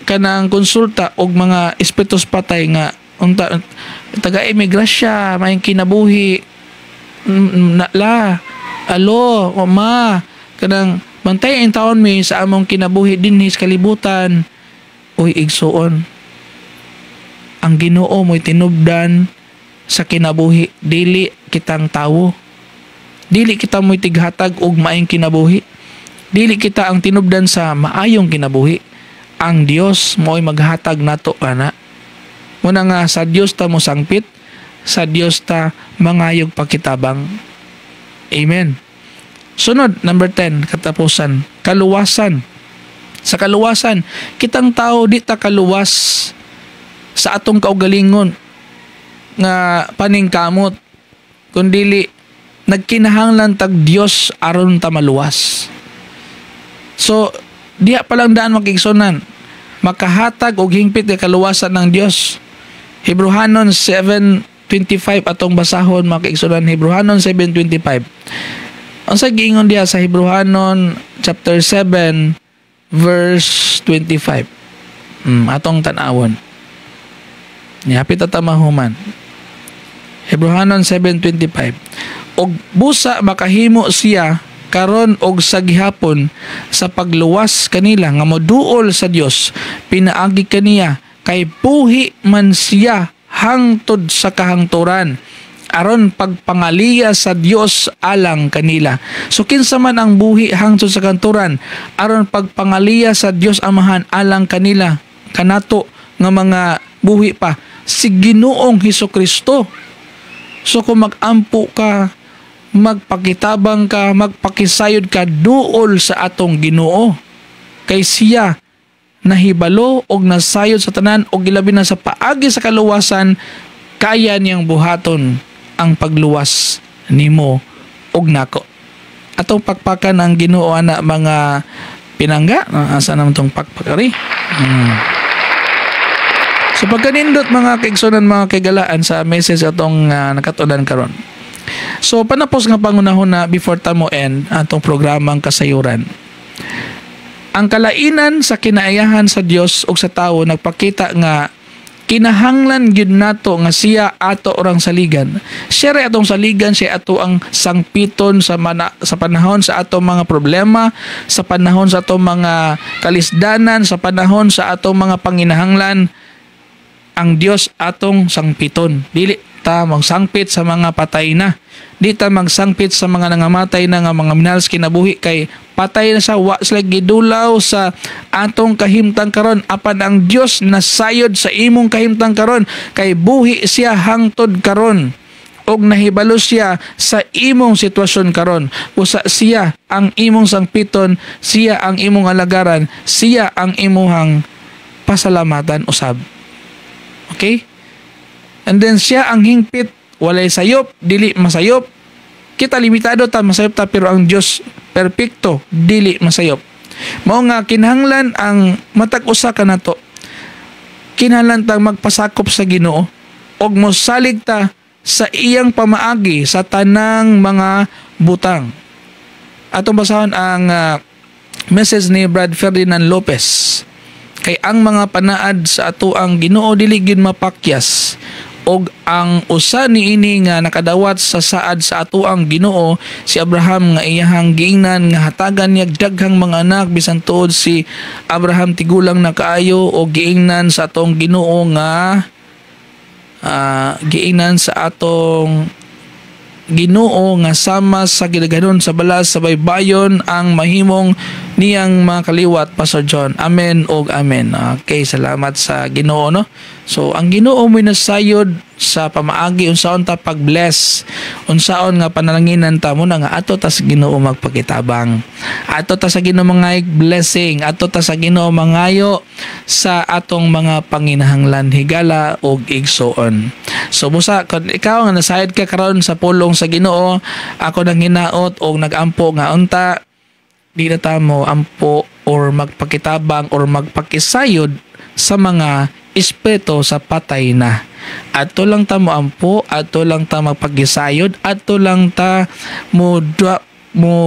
kanang konsulta og mga espiritus patay nga unta taga imigrasya may kinabuhi, na, la alo o ma kanang bantay ang taon mi sa among kinabuhi dinhi sa kalibutan. Uy, igsuon, ang Ginoo mo'y tinubdan sa kinabuhi, dili kitang tawo. Dili kita mo'y tighatag og maayong kinabuhi. Dili kita ang tinubdan sa maayong kinabuhi. Ang Dios mo'y maghatag nato ana. Muna nga sa Dios ta mo sangpit, sa Dios ta mangayog pakitabang. Amen. Sunod, number 10, katapusan, kaluwasan. Sa kaluwasan, kitang tao di ta kaluwas sa atong kaugalingon nga paningkamot, kundili nagkinahanglan tag Dios aron ta maluwas. So, diha pa lang daan, mga kaigsuonan, makahatag og hingpit nga kaluwasan ng Dios. Hebreohanon 7:25 atong basahon, mga kaigsuonan. Hebreohanon 7:25. Ang sa giingon diha sa Hebreohanon chapter 7 verse 25. Atong tan-awon. Ni hapit ta mahuman. Hebreohanon 7:25. Og busa makahimo siya karon og sa gihapon sa pagluwas kanila nga moduol sa Dios pinaagi kaniya, kay buhi man siya hangtod sa kahangturan aron pagpangaliya sa Dios alang kanila. So kinsa man ang buhi hangtod sa kahangturan aron pagpangaliya sa Dios Amahan alang kanila, kanato nga mga buhi pa? Si Ginoong Hesus Kristo. So kung mag-ampo ka, magpakitabang ka, magpakisayod ka, duol sa atong Ginoo. Kay siya nahibalo og nasayod sa tanan og ilabi na sa paagi sa kaluwasan, kaya niyang buhaton ang pagluwas nimo og nako. Atong pakpakan ang Ginoo ana, mga pinangga. Asa naman tong pakpak ari? So pagkanindot, mga kaigsunan, mga kaigalaan, sa message atong nakatunan karon. So panapos nga pangunahon na before ta mo end atong programang kasayuran. Ang kalainan sa kinaayahan sa Dios ug sa tawo nagpakita nga kinahanglan gyud nato nga siya ato orang saligan. Siya ray atong saligan, siya ato ang sangpiton sa panahon sa atong mga problema, sa panahon sa atong mga kalisdanan, sa panahon sa atong mga panginahanglan, ang Dios atong sangpiton. Dili ta magsangpit sa mga patay na. Di ta magsangpit sa mga nangamatay na nga mga minahal sa kinabuhi kay patay na sa wa sila gidulaw sa atong kahimtang karon, apan ang Dios nasayod sa imong kahimtang karon kay buhi siya hangtod karon og nahibalo siya sa imong sitwasyon karon. Usa siya ang imong sangpiton, siya ang imong alagaran, siya ang imuhang pasalamatan usab. Okay? And then siya ang hingpit, walay sayop, dili masayop. Kita limitado ta, masayop ta, pero ang Dios perpekto, dili masayop. Mao nga kinahanglan ang matag usa kanato. Kinahanglan tang magpasakop sa Ginoo og mosalig ta sa iyang pamaagi sa tanang mga butang. Atong basahon ang message ni Brad Ferdinand Lopez. Kay ang mga panaad sa ato ang Ginoo dili gyud mapakyas. Og ang usa niini nga nakadawat sa saad sa atoang Ginoo, si Abraham, nga iyahang giingnan nga hatagan niya daghang mga anak bisan tuod si Abraham tigulang na kaayo, og giingnan sa atong Ginoo nga giingnan sa atong Ginoo nga sama sa gidaghanon sa balas sa baybayon ang mahimong niyang mga kaliwat, Pastor John. Amen og amen. Okay, salamat sa Ginoo, no. So ang Ginoo mo'y nasayod sa pamaagi unsaon ta pag-bless, unsaon nga panalanginan ta mo na nga ato ta sa Ginoo magpakitabang. Ato ta sa Ginoo mga blessing, ato ta sa Ginoo mangayo sa atong mga panginahanglan, higala og igsoon. So busa kung ikaw nga nasayod ka karon sa pulong sa Ginoo, ako nang hinaot og nagampo nga unta di na ta mo ampo or magpakitabang or magpakisayod sa mga espiritu sa patay na. Ato lang ta mo ampo, ato lang ta magpagisayod, ato lang ta mo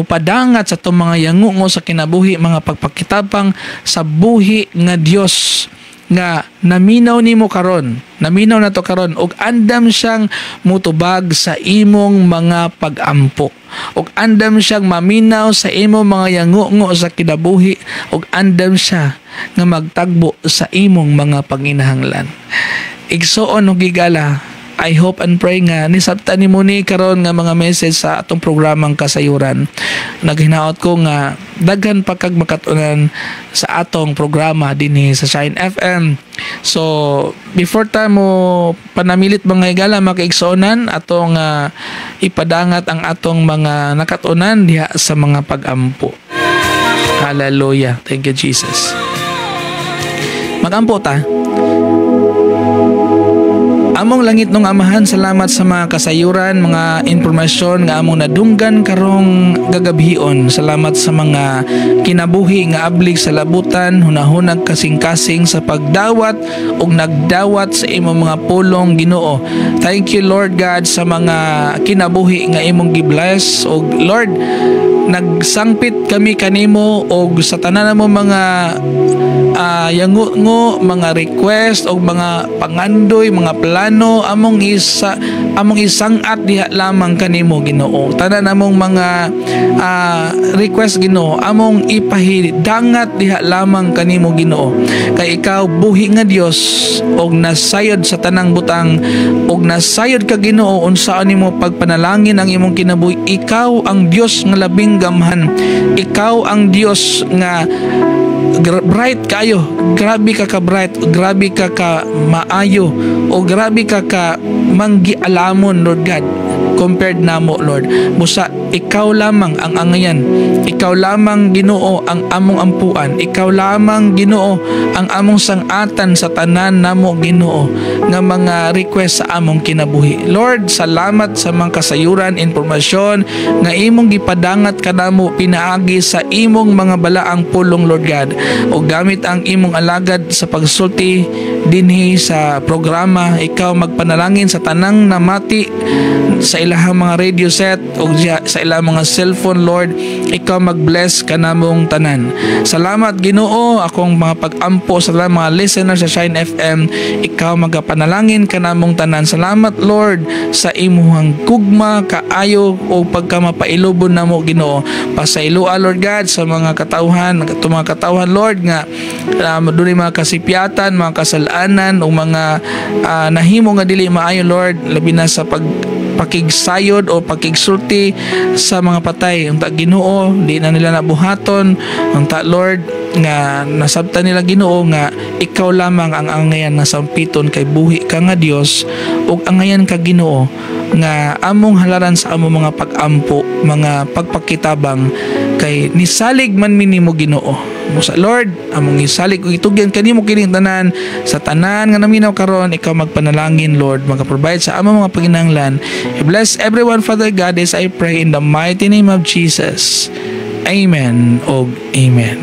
padangat sa atong mga yangungo sa kinabuhi, mga pagpakitabang sa buhi nga Dios nga naminaw nimo karon, naminaw nato karon, og andam siyang mutubag sa imong mga pagampo, og andam siyang maminaw sa imong mga yangungo sa kinabuhi, og andam siya nga magtagbo sa imong mga panginahanglan, igsoon ug higala. I hope and pray nga nisabtan nimo ni karon nga mga message sa atong programang Kasayuran. Naghinaot ko nga daghan pa kag makatunan sa atong programa dinhi sa Shine FM. So, before ta mo panamilit, mga higala, mga kaigsuonan, atong ipadangat ang atong mga nakatunan diha sa mga pagampo. Hallelujah. Thank you, Jesus. Magampo ta. Among langitnong Amahan, salamat sa mga kasayuran, mga impormasyon nga among nadunggan karong gagabhion. Salamat sa mga kinabuhi nga ablig sa labutan, hunahunag kasing-kasing sa pagdawat ug nagdawat sa imong mga pulong, Ginoo. Thank you, Lord God, sa mga kinabuhi nga imong gi-bless ug Lord, nagsangpit kami kanimo og sa tanan mo mga yango, mga request og mga pangandoy, mga plano, among isang-at diha lamang kanimo, Ginoo. Tanan among mga request, Ginoo, among ipahidangat diha lamang kanimo, Ginoo. Kay ikaw buhi nga Dios og nasayod sa tanang butang, og nasayod ka, Ginoo, unsaon nimo pagpanalangin ang imong kinabuhi. Ikaw ang Dios nga labing gamhan. Ikaw ang Dios nga bright kayo. Grabe ka ka bright, grabe ka ka maayo, o grabe ka ka manggialamon, Lord God, compared namo, Lord. Busa ikaw lamang ang angayan. Ikaw lamang, Ginoo, ang among ampuan. Ikaw lamang, Ginoo, ang among sangatan sa tanan namo, Ginoo, nga mga request sa among kinabuhi. Lord, salamat sa mga kasayuran, impormasyon nga imong gipadangat kanamo pinaagi sa imong mga balaang pulong, Lord God, o gamit ang imong alagad sa pagsulti dinhi sa programa. Ikaw magpanalangin sa tanang namati sa ilahang mga radio set o sa ilang mga cellphone, Lord. Ikaw mag-bless kanamong tanan. Salamat, Ginoo. Akong mga pag-ampo sa tanang mga listeners sa Shine FM, ikaw magapanalangin kanamong tanan. Salamat, Lord, sa imuhang gugma kaayo o pagkamapailubon namo, Ginoo. Pasayloa, Lord God, sa mga katawhan, katong mga katawhan, Lord, nga dunay mga kasipyatan, mga kasalanan o mga nahimo nga dili maayo, Lord, labi na sa pag pakigsayod o pakigsulti sa mga patay. Unta, Ginoo, di na nila nabuhaton. Unta, Lord, nga nasabtan nila, Ginoo, nga ikaw lamang ang angayan nga sampiton kay buhi ka nga Dios, ug angayan ka, Ginoo, nga among halaran sa among mga pag-ampo, mga pagpakitabang, kay nisalig man mi nimo, Ginoo. Busa, Lord, among isalig ug itugyan kanimo kining tanan. Sa tanan nga naminaw karon, ikaw magpanalangin, Lord, maka-provide sa among mga panginahanglan. Bless everyone, Father God, as I pray in the mighty name of Jesus. Amen og amen.